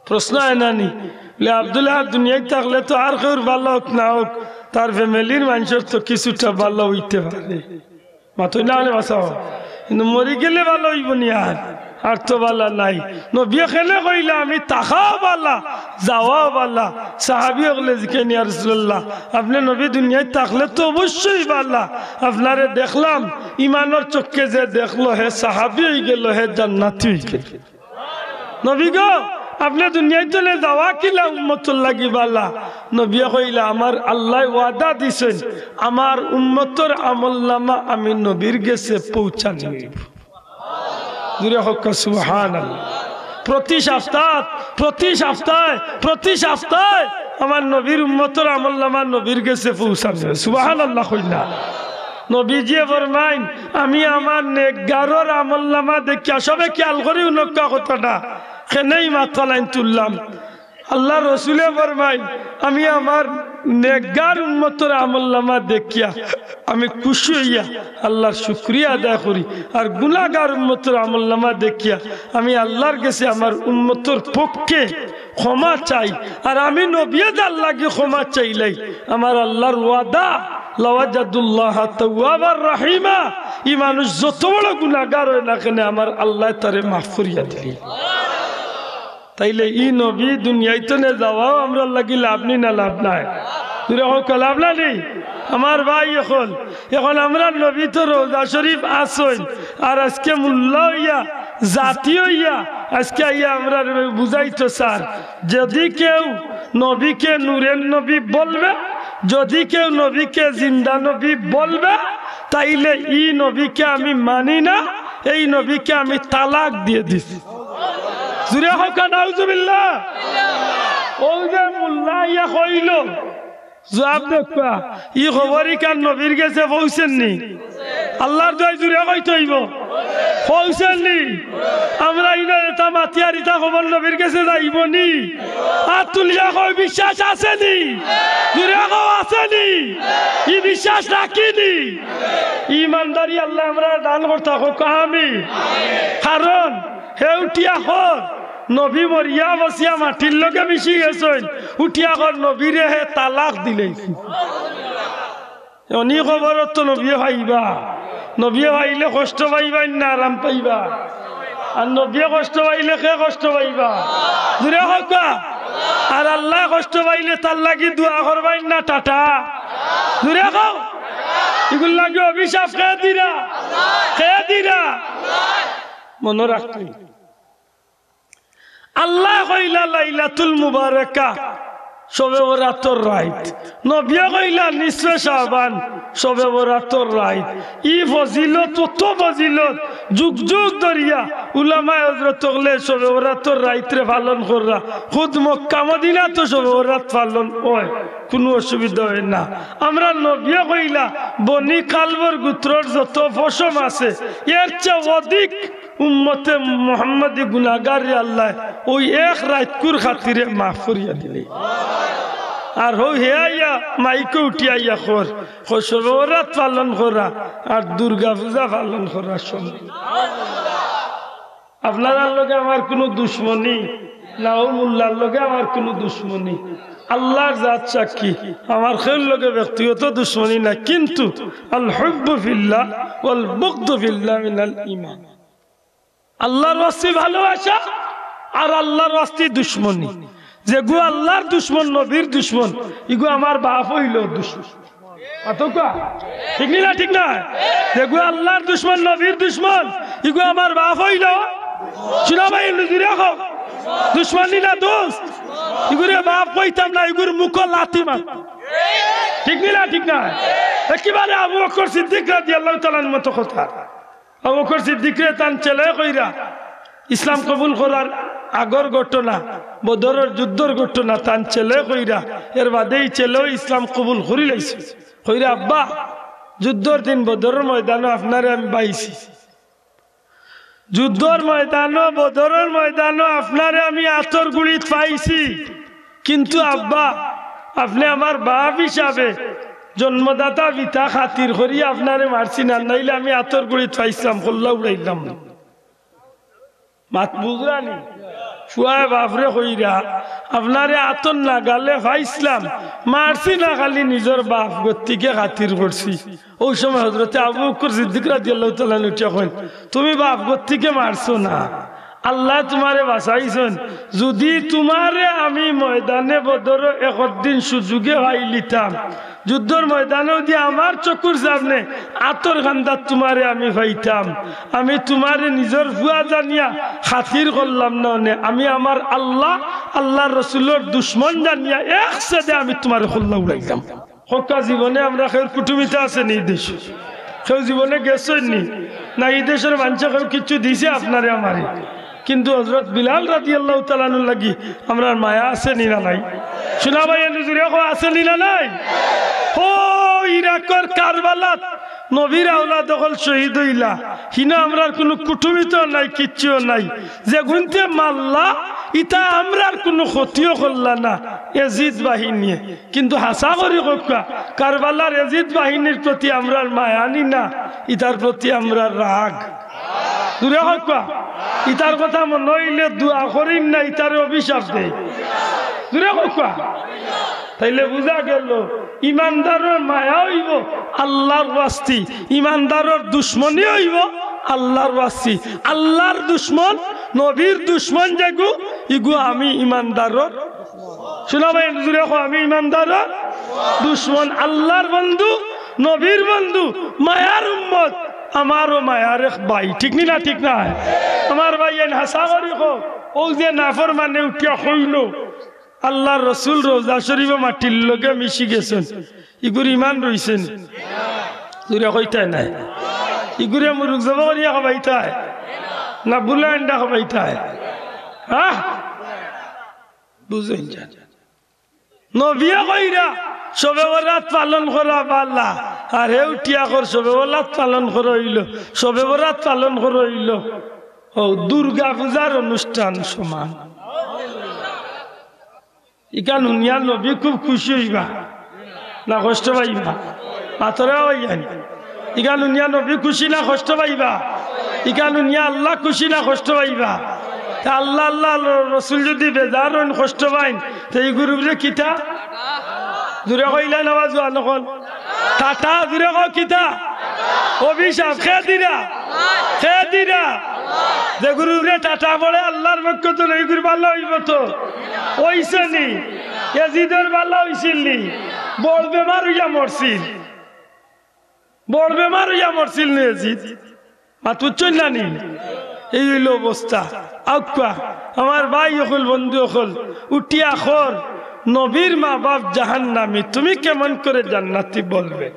প্রশ্ন আয় না নি? বলে, "আব্দুল্লাহ, আর দুনিয়াত থাকলে তো আর কেউর বালা অউক না অউক, তার ফ্যামিলির মানষর তো কিছুটা বালা অইতে পারে।" মাতইন না অনে বাঁচাও। কিন্তু মরি গেলে বালা অইবো নি আর? আর তো বালা নাই। নবীয়ে কেনে কইলা, "আমি থাকাও বালা, যাওয়াও বালা।" সাহাবী অকলে জিকাইন, "ইয়া রাসূলুল্লাহ, আপনে নবী দুনিয়াত থাকলে তো অবশ্যই বালা। আপনারে দেখলাম, ইমানর চক্ষে যে দেখলো, হে সাহাবী অইগেলো, হে জান্নাতি অইগেলো।" নবী গো, আপনে দুনিয়াত তনে যাওয়া কিলা উম্মতর লাগি বালা? নবীয়ে কইলা, "আমার আল্লায় ওয়াদা দিছইন, আমার উম্মতর আমলনামা আমি নবীর গেছে পৌঁছানি অইবো।" জুরে কউক্কা সুবহানাল্লাহ। প্রতি সপ্তাহ, প্রতি সপ্তাহে, প্রতি সপ্তাহে আমার নবীর উম্মতর আমলনামা নবীর গেছে পৌঁছানি অয়। সুবহানাল্লাহ কইন না। নবীজিয়ে ফরমাইন, "আমি আমার নেকগারর আমলনামা দেখিয়া", সবে খিয়াল করি হুনউক্কা কথাটা, কেনে ই মাত লাইন তুললাম। আল্লার রসুলে ফরমাইন, "আমি আমার নেকগার উম্মতর আমলনামা দেখিয়া আমি খুশি অইয়া আল্লার শুকরিয়া আদায় করি, আর গুনাগার উম্মতর আমলনামা দেখিয়া আমি আল্লার গেছে আমার উম্মতর পক্ষে ক্ষমা চাই, আর আমি নবীয়ে যার লাগি ক্ষমা চাইলাই, আমার আল্লার ওয়াদা, লাওয়াজাদুল্লাহা তাওয়াবার রাহিমা, ই মানুষ যত বড় গুনাগার অয় না কেনে, আমার আল্লায় তারে মাফ করিয়া দিলি।" তাইলে ই নবী দুনিয়াইত নে যাওয়াও আমরার লাগি লাভ নি না লাভ নাই? জুরে কউক্কা, লাভ না নি? আমার ভাই অকল, অখন আমরার নবী তো রওজা শরীফ আছইন, আর আজকে মোল্লা অইয়া, জাতি অইয়া, আজকে আইয়া আমরারে বুঝাইতো চার, যদি কেউ নবীকে নূরের নবী বলবে, যদি কেউ নবীকে জিন্দা নবী বলবে, তাইলে ই নবীকে আমি মানি না, এই নবীকে আমি তালাক দিয়া দিছি। জুরে কউক্কা, নাউজুবিল্লাহ। অউ যে মোল্লা আইয়া কইলো, জুয়াব দেউক্কা, ই খবর ইখান নবীর গেছে পৌঁছের নি? আল্লার দোয়াই জুরে কইতো অইবো, পৌঁছের নি? আমরা ইনো ইতা মাতিয়ার ইতা খবর নবীর গেছে যাইবো নি? আত তুলিয়া কও, বিশ্বাস আছে নি? জুরে কও, আছে নি? ই বিশ্বাস রাখি নি? ইমানদারি আল্লায় আমরারে দান করতা কউক্কা, আমিন। কারণ হে উঠিয়া কর, নবী মরিয়া বসিয়া মাটির লগে মিশি গেছইন, উঠিয়া কর নবীরে হে তালাক দিলাইছে। অনি খবরত তো নবীয়ে পাইবা, নবীয়ে পাইলে কষ্ট পাইবা না আরাম পাইবা? আর নবীয়ে কষ্ট পাইলে কে কষ্ট পাইবা? জুরে কউক্কা। আর আল্লায় কষ্ট পাইলে তার লাগি দোয়া করবা না টাটা? জুরে কও। ইগুর লাগি অভিশাপ কে দিরা? কে দিরা? মনো রাখতে। আল্লায় কইলা লাইলাতুল মুবারাকা, শবে বরাতর রাইত। নবীয়ে কইলা নিসফে শাবান, শবে বরাতর রাইত। ই ফজিলত, অত ফজিলত, যুগ যুগ ধরিয়া উলামায়ে হজরত অকলে শবে বরাতর রাইতরে পালন কররা। খুদ মক্কা মদিনাত তো শবে বরাত পালন অয়, কুনু অসুবিধা অয় না। আমরার নবীয়ে কইলা, বনি কালবর গুত্রর যত পশম আছে, এর চেয়ে অধিক উম্মতে মুহাম্মাদি গুনাগাররে আল্লায় অউ এক রাইতকুর খাতিরে মাফ করিয়া দিলে। আর হউ হে আইয়া মাইকো উঠিয়া আইয়া কর, কয় শবে বরাত পালন কররা আর দুর্গা পূজা পালন কররা সমান। আপনারার লগে আমার কুনু দুশমনি না, অউ মোল্লার লগে আমার কুনু দুশমনি। আল্লার জাত সাক্ষী, আমার কেউর লগে ব্যক্তিগত দুশমনি না, কিন্তু আল হুব্বু ফিল্লাহ ওয়াল বুগদু ফিল্লাহ মিনাল ঈমান। আল্লার ওয়াস্তে ভালোবাসা আর আল্লার ওয়াস্তে দুশমনি। যেগু আল্লার দুশমন, নবীর দুশমন, ইগু আমার বাফ অইলেও দুশমন। অতকা? ঠিক নি না? ঠিক না? যেগু আল্লার দুশমন, নবীর দুশমন, ইগু আমার বাফ অইলেও, শুনা ভাই, এমনে জুরে কও, দুশমন নি না দোস্ত? ইগুরে বাফ কইতাম না, ইগুর মুখো লাথি মার। ঠিক নি না? ঠিক না? একেবারে আবু বকর সিদ্দিক রাদিয়াল্লাহু তাআলা আনহুর মতো কথা। আবু বকর সিদ্দিকরে তান ছেলে কইরা, ইসলাম কবুল করার আগর ঘটনা, বদরর যুদ্ধর ঘটনা, তান ছেলে কইরা, এর বাদে ই ছেলেও ইসলাম কবুল করিলাইছে। কইরা, আব্বা, যুদ্ধর দিন বদরর ময়দানো আপনারে আমি পাইছি, যুদ্ধর ময়দানো, বদরর ময়দানো আপনারে আমি আতর গুড়িত পাইছি, কিন্তু আব্বা, আপনে আমার বাফ হিসাবে জন্মদাতা পিতা খাতির করি আপনারে মারছি না, নাইলে আমি আতর গুড়িত পাইছলাম, কল্লা উড়াইলাম। মাত বুঝরা নি? ফুয়ায় বাফরে কইরা, আপনারে আতর নাগালে পাইছলাম, মারছি না, খালি নিজর বাফ গতিকে খাতির করছি। অউ সময় হজরতে আবু বকর সিদ্দিক রাদিয়াল্লাহু তাআলা আনহু উঠিয়া কইন, তুমি বাফ গতিকে মারছো না, আল্লায় তুমারে বাঁচাইছইন। যুদি তুমারে আমি ময়দানে বদরো একদিন সুযোগে পাইলিতাম, যুদ্ধর ময়দানো যুদি আমার চকুর সামনে আতর কান্দাত তুমারে আমি পাইতাম, আমি তুমারে নিজর ফুয়া জানিয়া খাতির করলাম না অনে, আমি আমার আল্লাহ, আল্লার রসুলর দুশমন জানিয়া এক ছেদে আমি তুমারে কল্লা উড়াইতাম। কউক্কা, জীবনে আমরা কেউর কুটুমিতা আছে নি দেশো? কেউ জীবনে গেছইন নি? না, ই দেশর মানষে কেউ কিচ্ছু দিছে আপনারে আমারে? কিন্তু হজরত বিলাল রাদিয়াল্লাহু তাআলা আনহুর লাগি আমরার মায়া আছে নি না নাই? শুনা ভাই, এমনে জুরে কও, আছে নি না নাই? হো, ইরাকর কারবালাত নবীর আওলাদ অকল শহীদ অইলা, হিনো আমরার কুনু কুটুমিতাও নাই, কিচ্ছুও নাই। যেগুনতে মারলা, ইতা আমরার কুনু ক্ষতিও করলা না, এজিদ বাহিনীয়ে। কিন্তু হাছা করি কউক্কা, কারবালার এজিদ বাহিনীর প্রতি আমরার মায়া নি না, ইতার প্রতি আমরার রাগ। জুরে কউক্কা, ইতার কথা মনো অইলে দোয়া করিন না, ইতারে অভিশাপ দেই। জুরে কউক্কা। তাইলে বুঝা গেল, ইমানদারর মায়া অইবো আল্লার ওয়াস্তে, ইমানদারর দুশমনি অইবো আল্লার ওয়াস্তে। আল্লার দুশমন, নবীর দুশমন যেগু, ইগু আমি ইমানদারর, শুনা ভাই, জুরে কও, আমি ইমানদারর দুশমন। আল্লার বন্ধু, নবীর বন্ধু, মায়ার উম্মত, আমারও মায়ার এক ভাই, ঠিক নি না? ঠিক নায়? আমার ভাইয়াইন, হাছা করি কও, অউ যে নাফরমানে উঠিয়া কইলো, আল্লার রসুল রওজা শরিফো মাটির লগে মিশি গেছইন, ইগুর ইমান রইছে নি? জুরে কইতায় নায়। ইগুরে মুরুগ জবো করিয়া খাবাইতায় না বুলা আন্ডা খাবাইতায়? হ্যাঁ, বুঝইন যান। নবিয়ে কইরা শবে বরাত পালন করা বালা, আর হে উঠিয়া কর শবে বরাত পালন করা অইলো, শবে বরাত পালন করা অইলো অউ দুর্গা পূজার অনুষ্ঠান সমান। ইখান হুনিয়া নবী খুব খুশি অইবা না কষ্ট পাইবা? মাতরা অইয়ানি। ইখান হুনিয়া নবী খুশি না কষ্ট পাইবা? ইখান হুনিয়া আল্লা খুশি না কষ্ট পাইবা? তে আল্লা, আল্লা রসুল যুদি বেজার অইন, কষ্ট পাইন, তে ইগুর উপরে কিতা? জুরে কইলা না বা জুয়ান অকল? টাটা, জুরে কও কিতা? অভিশাপ। কে দিরা? কে দিরা? যেগুর উপরে টাটা পড়ে আল্লার পক্ষ থনে, ইগুর বালা অইবো তো? অইছে নি? এজিদর বালা অইছিল নি? বড় বেমার অইয়া মরছিল। বড় বেমার অইয়া মরছিল নি এজিদ? মাত বুঝছইন না নি? এই অইলো অবস্থা। আউক্কা, আমার ভাই অকল, বন্ধু অকল, উঠিয়া কর, নবীর মা বাপ জাহান্নামী, তুমি কেমন করে জান্নাতি বলবে?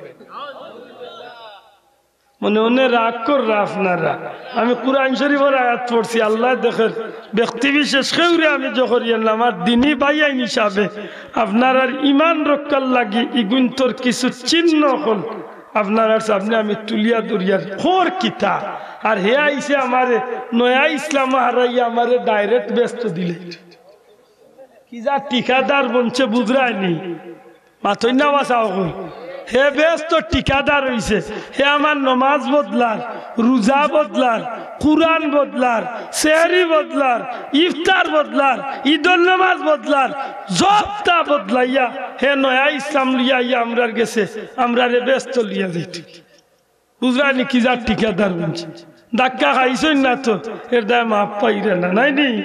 মনে মনে রাগ কররা আপনারা। আমি কুরআন শরিফর আয়াত পড়ছি, আল্লায় দেখের, ব্যক্তি বিশেষ কেউরে আমি জোর করিয়ার না, আমার দিনী ভাইয়াইন হিসাবে আপনারার ইমান রক্ষার লাগি ইগুইন্তর কিছু চিহ্ন অকল আপনারার সামনে আমি তুলিয়া ধরিয়ার। কর কিতা? আর হে আইছে আমারে নয়া ইসলামো হারাইয়া আমারে direct বেহেস্তো দিলে। কি যে ঠিকাদার বনছে বুঝরায় নি? মাতইন না বা চাও কই। হে বেহেস্তো ঠিকাদার অইছে। হে আমার নমাজ বদলার, রুজা বদলার, কুরআন বদলার, সেহরি বদলার, ইফতার বদলার, ইদর নমাজ বদলার, সবতা বদলাইয়া হে নয়া ইসলাম লইয়া আইয়া আমরার গেছে, আমরারে বেহেস্তো লইয়া যাইতো। বুঝরায় নি কি যার ঠিকাদার বনছে? ধাক্কা খাইছইন না তো, এর দায় মাফ পাইরা না, নায় নি?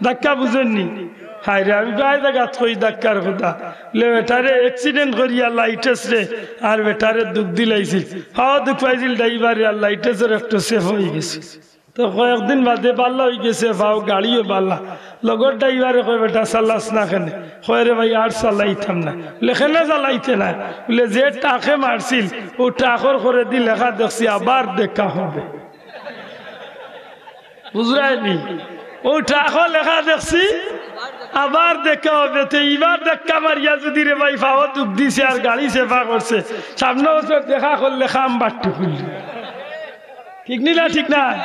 ধাক্কা বুঝইন নি? হায়রে, আমি প্রায় জাগাত কই ধাক্কার কথা। লে বেটারে accident করিয়া লাইটেসরে আর বেটারে দুখ দিলাইছিল, পাও দুখ পাইছিল ড্রাইভারে, আর লাইটেসর একটু সেফ অইগেছে। তো কয়েকদিন বাদে বালা অইগেছে, পাও গাড়িও বালা। লগর ড্রাইভারে কয়, "বেটা, চালাস না কেনে?" কয়, "রে ভাই, আর চালাইতাম না।" লে, "কেনে চালাইতে না?" বলে, "যে ট্রাকে মারছিল, অউ ট্রাকর করেদি লেখা দেখছি, আবার দেখা হবে।" বুঝরায় নি? অউ ট্রাকো লেখা দেখছি, আবার দেখা হবে। তে ইবার ধাক্কা মারিয়া যুদি রে ভাই পাও দুখ দিছে আর গাড়ি সেফা করছে, সামনে বছর দেখা করলে কাম বাট্টি খুললি। ঠিক নি না? ঠিক না?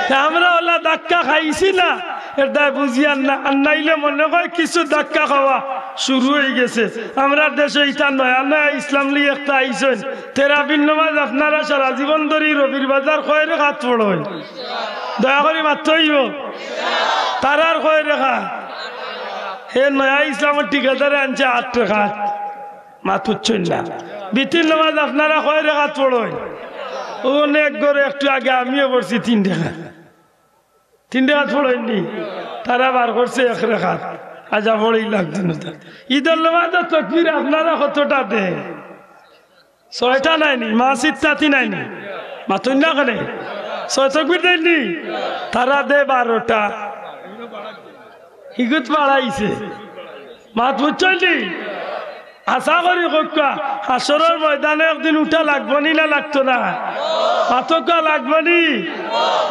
তে আমরা অলা ধাক্কা খাইছি না, এর দায় বুঝিয়ার না। আর নাইলে মনে কয় কিছু ধাক্কা খাওয়া শুরু অইগেছে। আমরার দেশো ইতা নয়া নয়া ইসলাম লইয়া একটা আইছইন। তেরাবির নমাজ আপনারা সারা জীবন ধরি রবির বাজার কয় রেখাত পড়ইন? দয়া করি মাততে অইবো। তারার কয় রেখাত? হে নয়া ইসলামর ঠিকাদারে আনছে আট রেখাত। মাত বুঝছইন না। বিতির নমাজ আপনারা কয় রেখাত পড়ইন? অউ অনেক ঘরে একটু আগে আমিও পড়ছি তিন রেখাত। তিন রেখাত পড়ইন নি? তারা বার করছে এক রেখাত। আজা পড়ি লাগতো না তার। ইদর নমাজো তকবির আপনারা কতটা দেইন? ছয়টা নায় নি? মাসির তাতি নায় নি? মাতইন না কেনে? ছয় তকবির দেইন নি? তারা দেয় বারোটা। হিগুত বাড়াইছে। মাত বুঝছইন নি? আশা করি কউক্কা, হাশরর ময়দানো একদিন উঠা লাগবো নি না লাগতো না? মাতউক্কা লাগবো নি?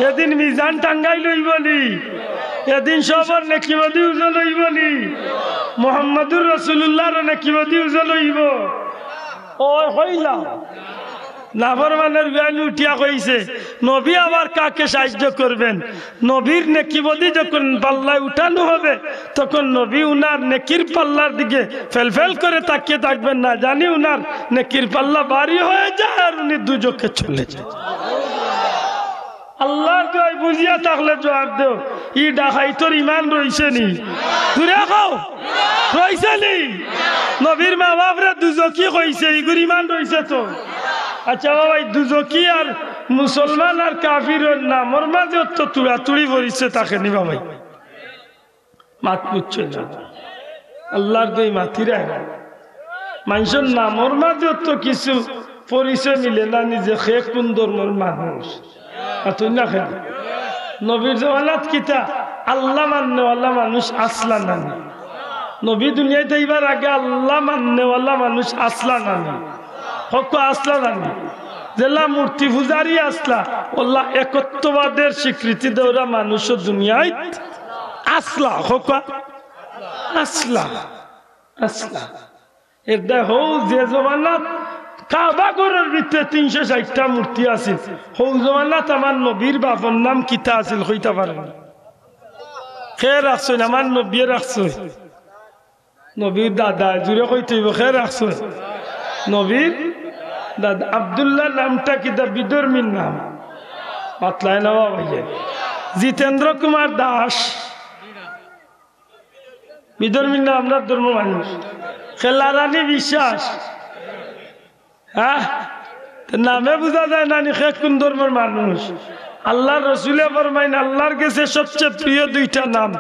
এদিন মিজান টাঙ্গাইল অইবো নি? এদিন সবর নেকিবদি ওজন অইবো নি? মুহাম্মাদুর রাসূলুল্লাহর নেকিবদি ওজন অইবো? অয় কইলাম। নাফরমানের বেয়াইন উঠিয়া কইছে, "নবী আবার কাকে সাহায্য করবেন?" নবীর নেকিবদি যখন পাল্লায় উঠানো হবে, তখন নবী উনার নেকির পাল্লার দিকে ফেলফেল করে তাকিয়ে থাকবেন না, জানি উনার নেকির পাল্লা ভারী হয়ে যায় আর উনি দুজখে চলে যায়। আল্লাহর দোয়াই বুঝিয়া থাকলে জবাব দেও, ই ডাকাইতর ইমান রইছে নি? জুরে কও, রইছে নি? নবীর মা বাপরে দুজখি কইছে, ইগুর ইমান রইছে তো? আচ্ছা বাবা, ই দুজখি আর মুসলমান আর কাফিরর নামর মাঝে অত তুড়াতুড়ি পড়িছে থাকে নি বাবাই? মাত বুঝছইন না? আল্লার দোহাই মাতিরায় না। মানষর নামর মাঝে তো কিছু পরিচয় মিলে না, নিজে কে কুন ধর্মর মানুষ। আর তুই না খেলি। নবীর জমানাত কিতা আল্লা মাননেওয়ালা মানুষ আছলা না নি? নবী দুনিয়াত আইবার আগে আল্লা মাননেওয়ালা মানুষ আছলা না নি? কউক্কা আছলা না নি? যেলা মূর্তি পূজারি আছলা, অলা একত্ববাদর স্বীকৃতি দেওরা মানুষও দুনিয়াত আছলা, কউক্কা আছলা, আছলা। এরদায় হউ যে জমানাত কাবা ঘরর ভিতরে তিনশো ষাইটটা মূর্তি আছিল, হউ জমানাত আমার নবীর বাপর নাম কিতা আছিল, কইতা পারইন নি? কে রাখছইন? আমার নবীয়ে রাখছইন। নবীর দাদা, জুরে কইতে অইবো, কে রাখছইন? নবীর দাদা। আব্দুল্লাহ নামটা কিতা? বিধর্মীর নাম। মাতলায় না বা ভাইয়ে। জিতেন্দ্র কুমার দাস, বিধর্মীর নাম, আমরার ধর্মর মানুষ। খেলারানী বিশ্বাস, হ্যাঁ? তে নামে বুঝা যায় না নি কে কুন ধর্মর মানুষ। আল্লার রসুলে ফরমাইন, আল্লার গেছে সবচে প্রিয় দুইটা নাম,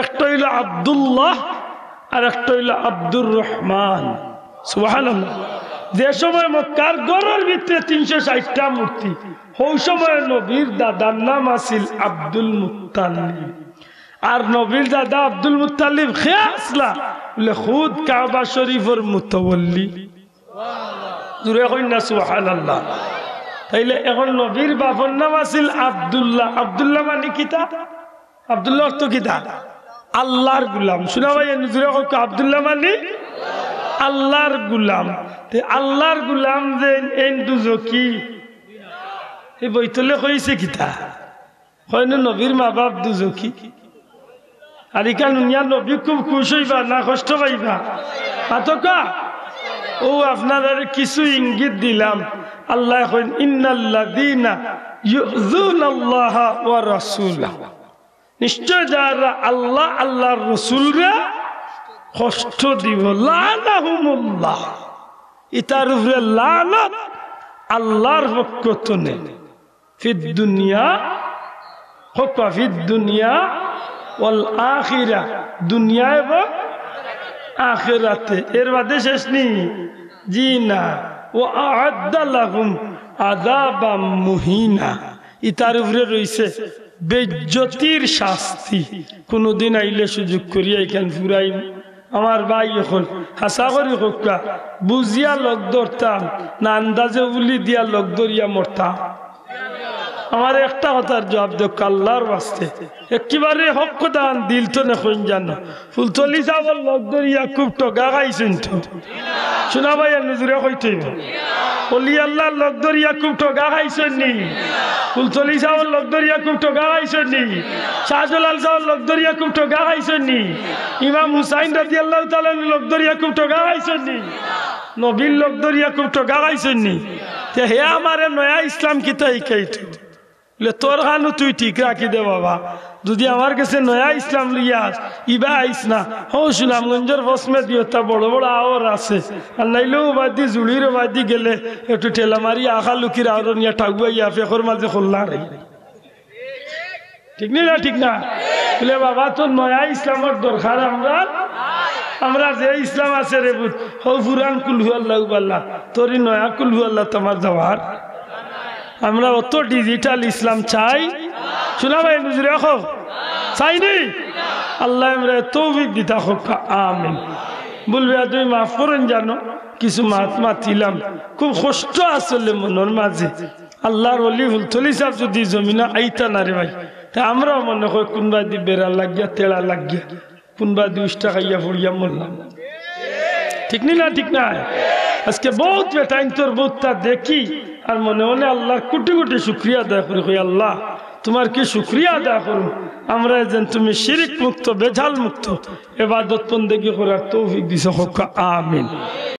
একটা অইলো আব্দুল্লাহ আর একটা অইলো আব্দুর রহমান। সুবহানাল্লাহ। যে সময় মক্কার ঘরর ভিতরে তিনশো ষাইটটা মূর্তি, হউ সময় নবীর দাদার নাম আছিল আব্দুল মুত্তালিব। আর নবীর দাদা আব্দুল মুত্তালিব কে আছলা? বলে, খুদ কাবা শরীফর মুতাওয়াল্লি। জুরে কইন না সুবহানাল্লাহ। তাইলে এখন নবীর বাপর নাম আছিল আব্দুল্লাহ। আব্দুল্লাহ মানি কিতা? আব্দুল্লাহ অর্থ কিতা? আল্লার গুলাম। শুনা ভাই, এন জুরে কউক্কা, আব্দুল্লাহ মানি আল্লার গুলাম। তে আল্লার গুলাম যে এইন দুজখি, ই বইতলে কইছে কিতা? কইন নবীর মা বাপ দুজখি। আর ইখান হুনিয়া নবী খুব খুশ অইবা না কষ্ট পাইবা? মাতউক্কা। অউ আপনারারে কিছু ইঙ্গিত দিলাম। আল্লায় কইন, ইন্নাল্লাযীনা ইউযুনাল্লাহা ওয়া রাসূলাহু, নিশ্চয় যারা আল্লাহ, আল্লার রসুলরে কষ্ট দিবো, লাআনাহুমুল্লাহ, ইতার উপরে লানত আল্লার পক্ষ তনে। ফিদ দুনিয়া, কউক্কা, ফিদ দুনিয়া ওয়াল আখিরা, দুনিয়া এবং আখিরাতে। এর বাদে শেষ নি? জি না। ওয়া আ'আদ্দা লাহুম আযাবাম মুহিনা, ইতার উপরে রইছে বেইজ্জতির শাস্তি। কুনুদিন আইলে সুযোগ করিয়া ইখান ফুরাইন। আমার ভাই অকল, হাছা করি কউক্কা, বুঝিয়া লগ ধরতাম না আন্দাজে উলি দিয়া লগ ধরিয়া মরতাম? আমার একটা কথার জুয়াব দেউক্কা আল্লার ওয়াস্তে। একেবারে হক কথা আন দিল তনে কইন জানো। ফুলতলি সাবর লগ ধরিয়া খুব ঠগা খাইছইন তো। শুনা ভাই, এন জুরে কইতে অইবো। অলি আল্লার লগ ধরিয়া খুব ঠগা খাইছইন নি? ফুলতলি সাবর লগ ধরিয়া খুব ঠগা খাইছইন নি? শাহজালাল সাবর লগ ধরিয়া খুব ঠগা খাইছইন নি? ইমাম হুসাইন রাদিয়াল্লাহু তাআলা আনহুর লগ ধরিয়া খুব ঠগা খাইছইন নি? নবীর লগ ধরিয়া খুব ঠগা খাইছইন নি? তে হে আমারে নয়া ইসলাম কিতা হিকাইতো? বলে, তোর খানু তুই ঠিক রাখি দে বাবা। যুদি আমার গেছে নয়া ইসলাম লইয়া আস, ইবা আইস না। হউ সুনামগঞ্জর পশ্চিমেদি অতা বড় বড় আওর আছে। আর নাইলেও অউবায়দি, জুড়ির অউবায়দি গেলে একটু ঠেলা মারি আখা লুকির আওর নিয়া ঠাগুয়াইয়া ফেকর মাঝে খোল্লা রে। ঠিক নি না? ঠিক না? বলে, বাবা, তোর নয়া ইসলামর দরকার আমরার। আমরার যে ইসলাম আছে রে পুত, হউ পুরান কুলহু আল্লাহু বাল্লা, তোর ই নয়া কুলহু আল্লাহ তো আমার যাওয়ার। আমরা অত digital ইসলাম চাই? শুনা ভাই, নজরে রাখো, চাইনি? আল্লায় আমরারে তৌফিক দিতা কউক্কা, আমিন। ভুল বেয়াদবি মাফ করইন জানো, কিছু মাত মাতিলাম, খুব কষ্ট আসলে মনর মাঝে। আল্লার অলি ফুলতলি সাব যুদি জমিনো আইতা না রে ভাই, তে আমরাও মনে কয় কুনবায়দি বেড়া লাগিয়া, তেড়া লাগিয়া, কুনবায়দি উষ্টা খাইয়া পড়িয়া মরলাম। ঠিক নি না? ঠিক না? আজকে বউত বেটাইন্তর বউততা দেখি আর মনে মনে আল্লার কুটি কুটি শুকরিয়া আদায় করি, কই, আল্লা, তুমার কি শুকরিয়া আদায় করমু, আমরারে যেন তুমি শিরিক মুক্ত, বেজাল মুক্ত এবাদত বন্দেগি করার তৌফিক দিছো, কউক্কা আমিন।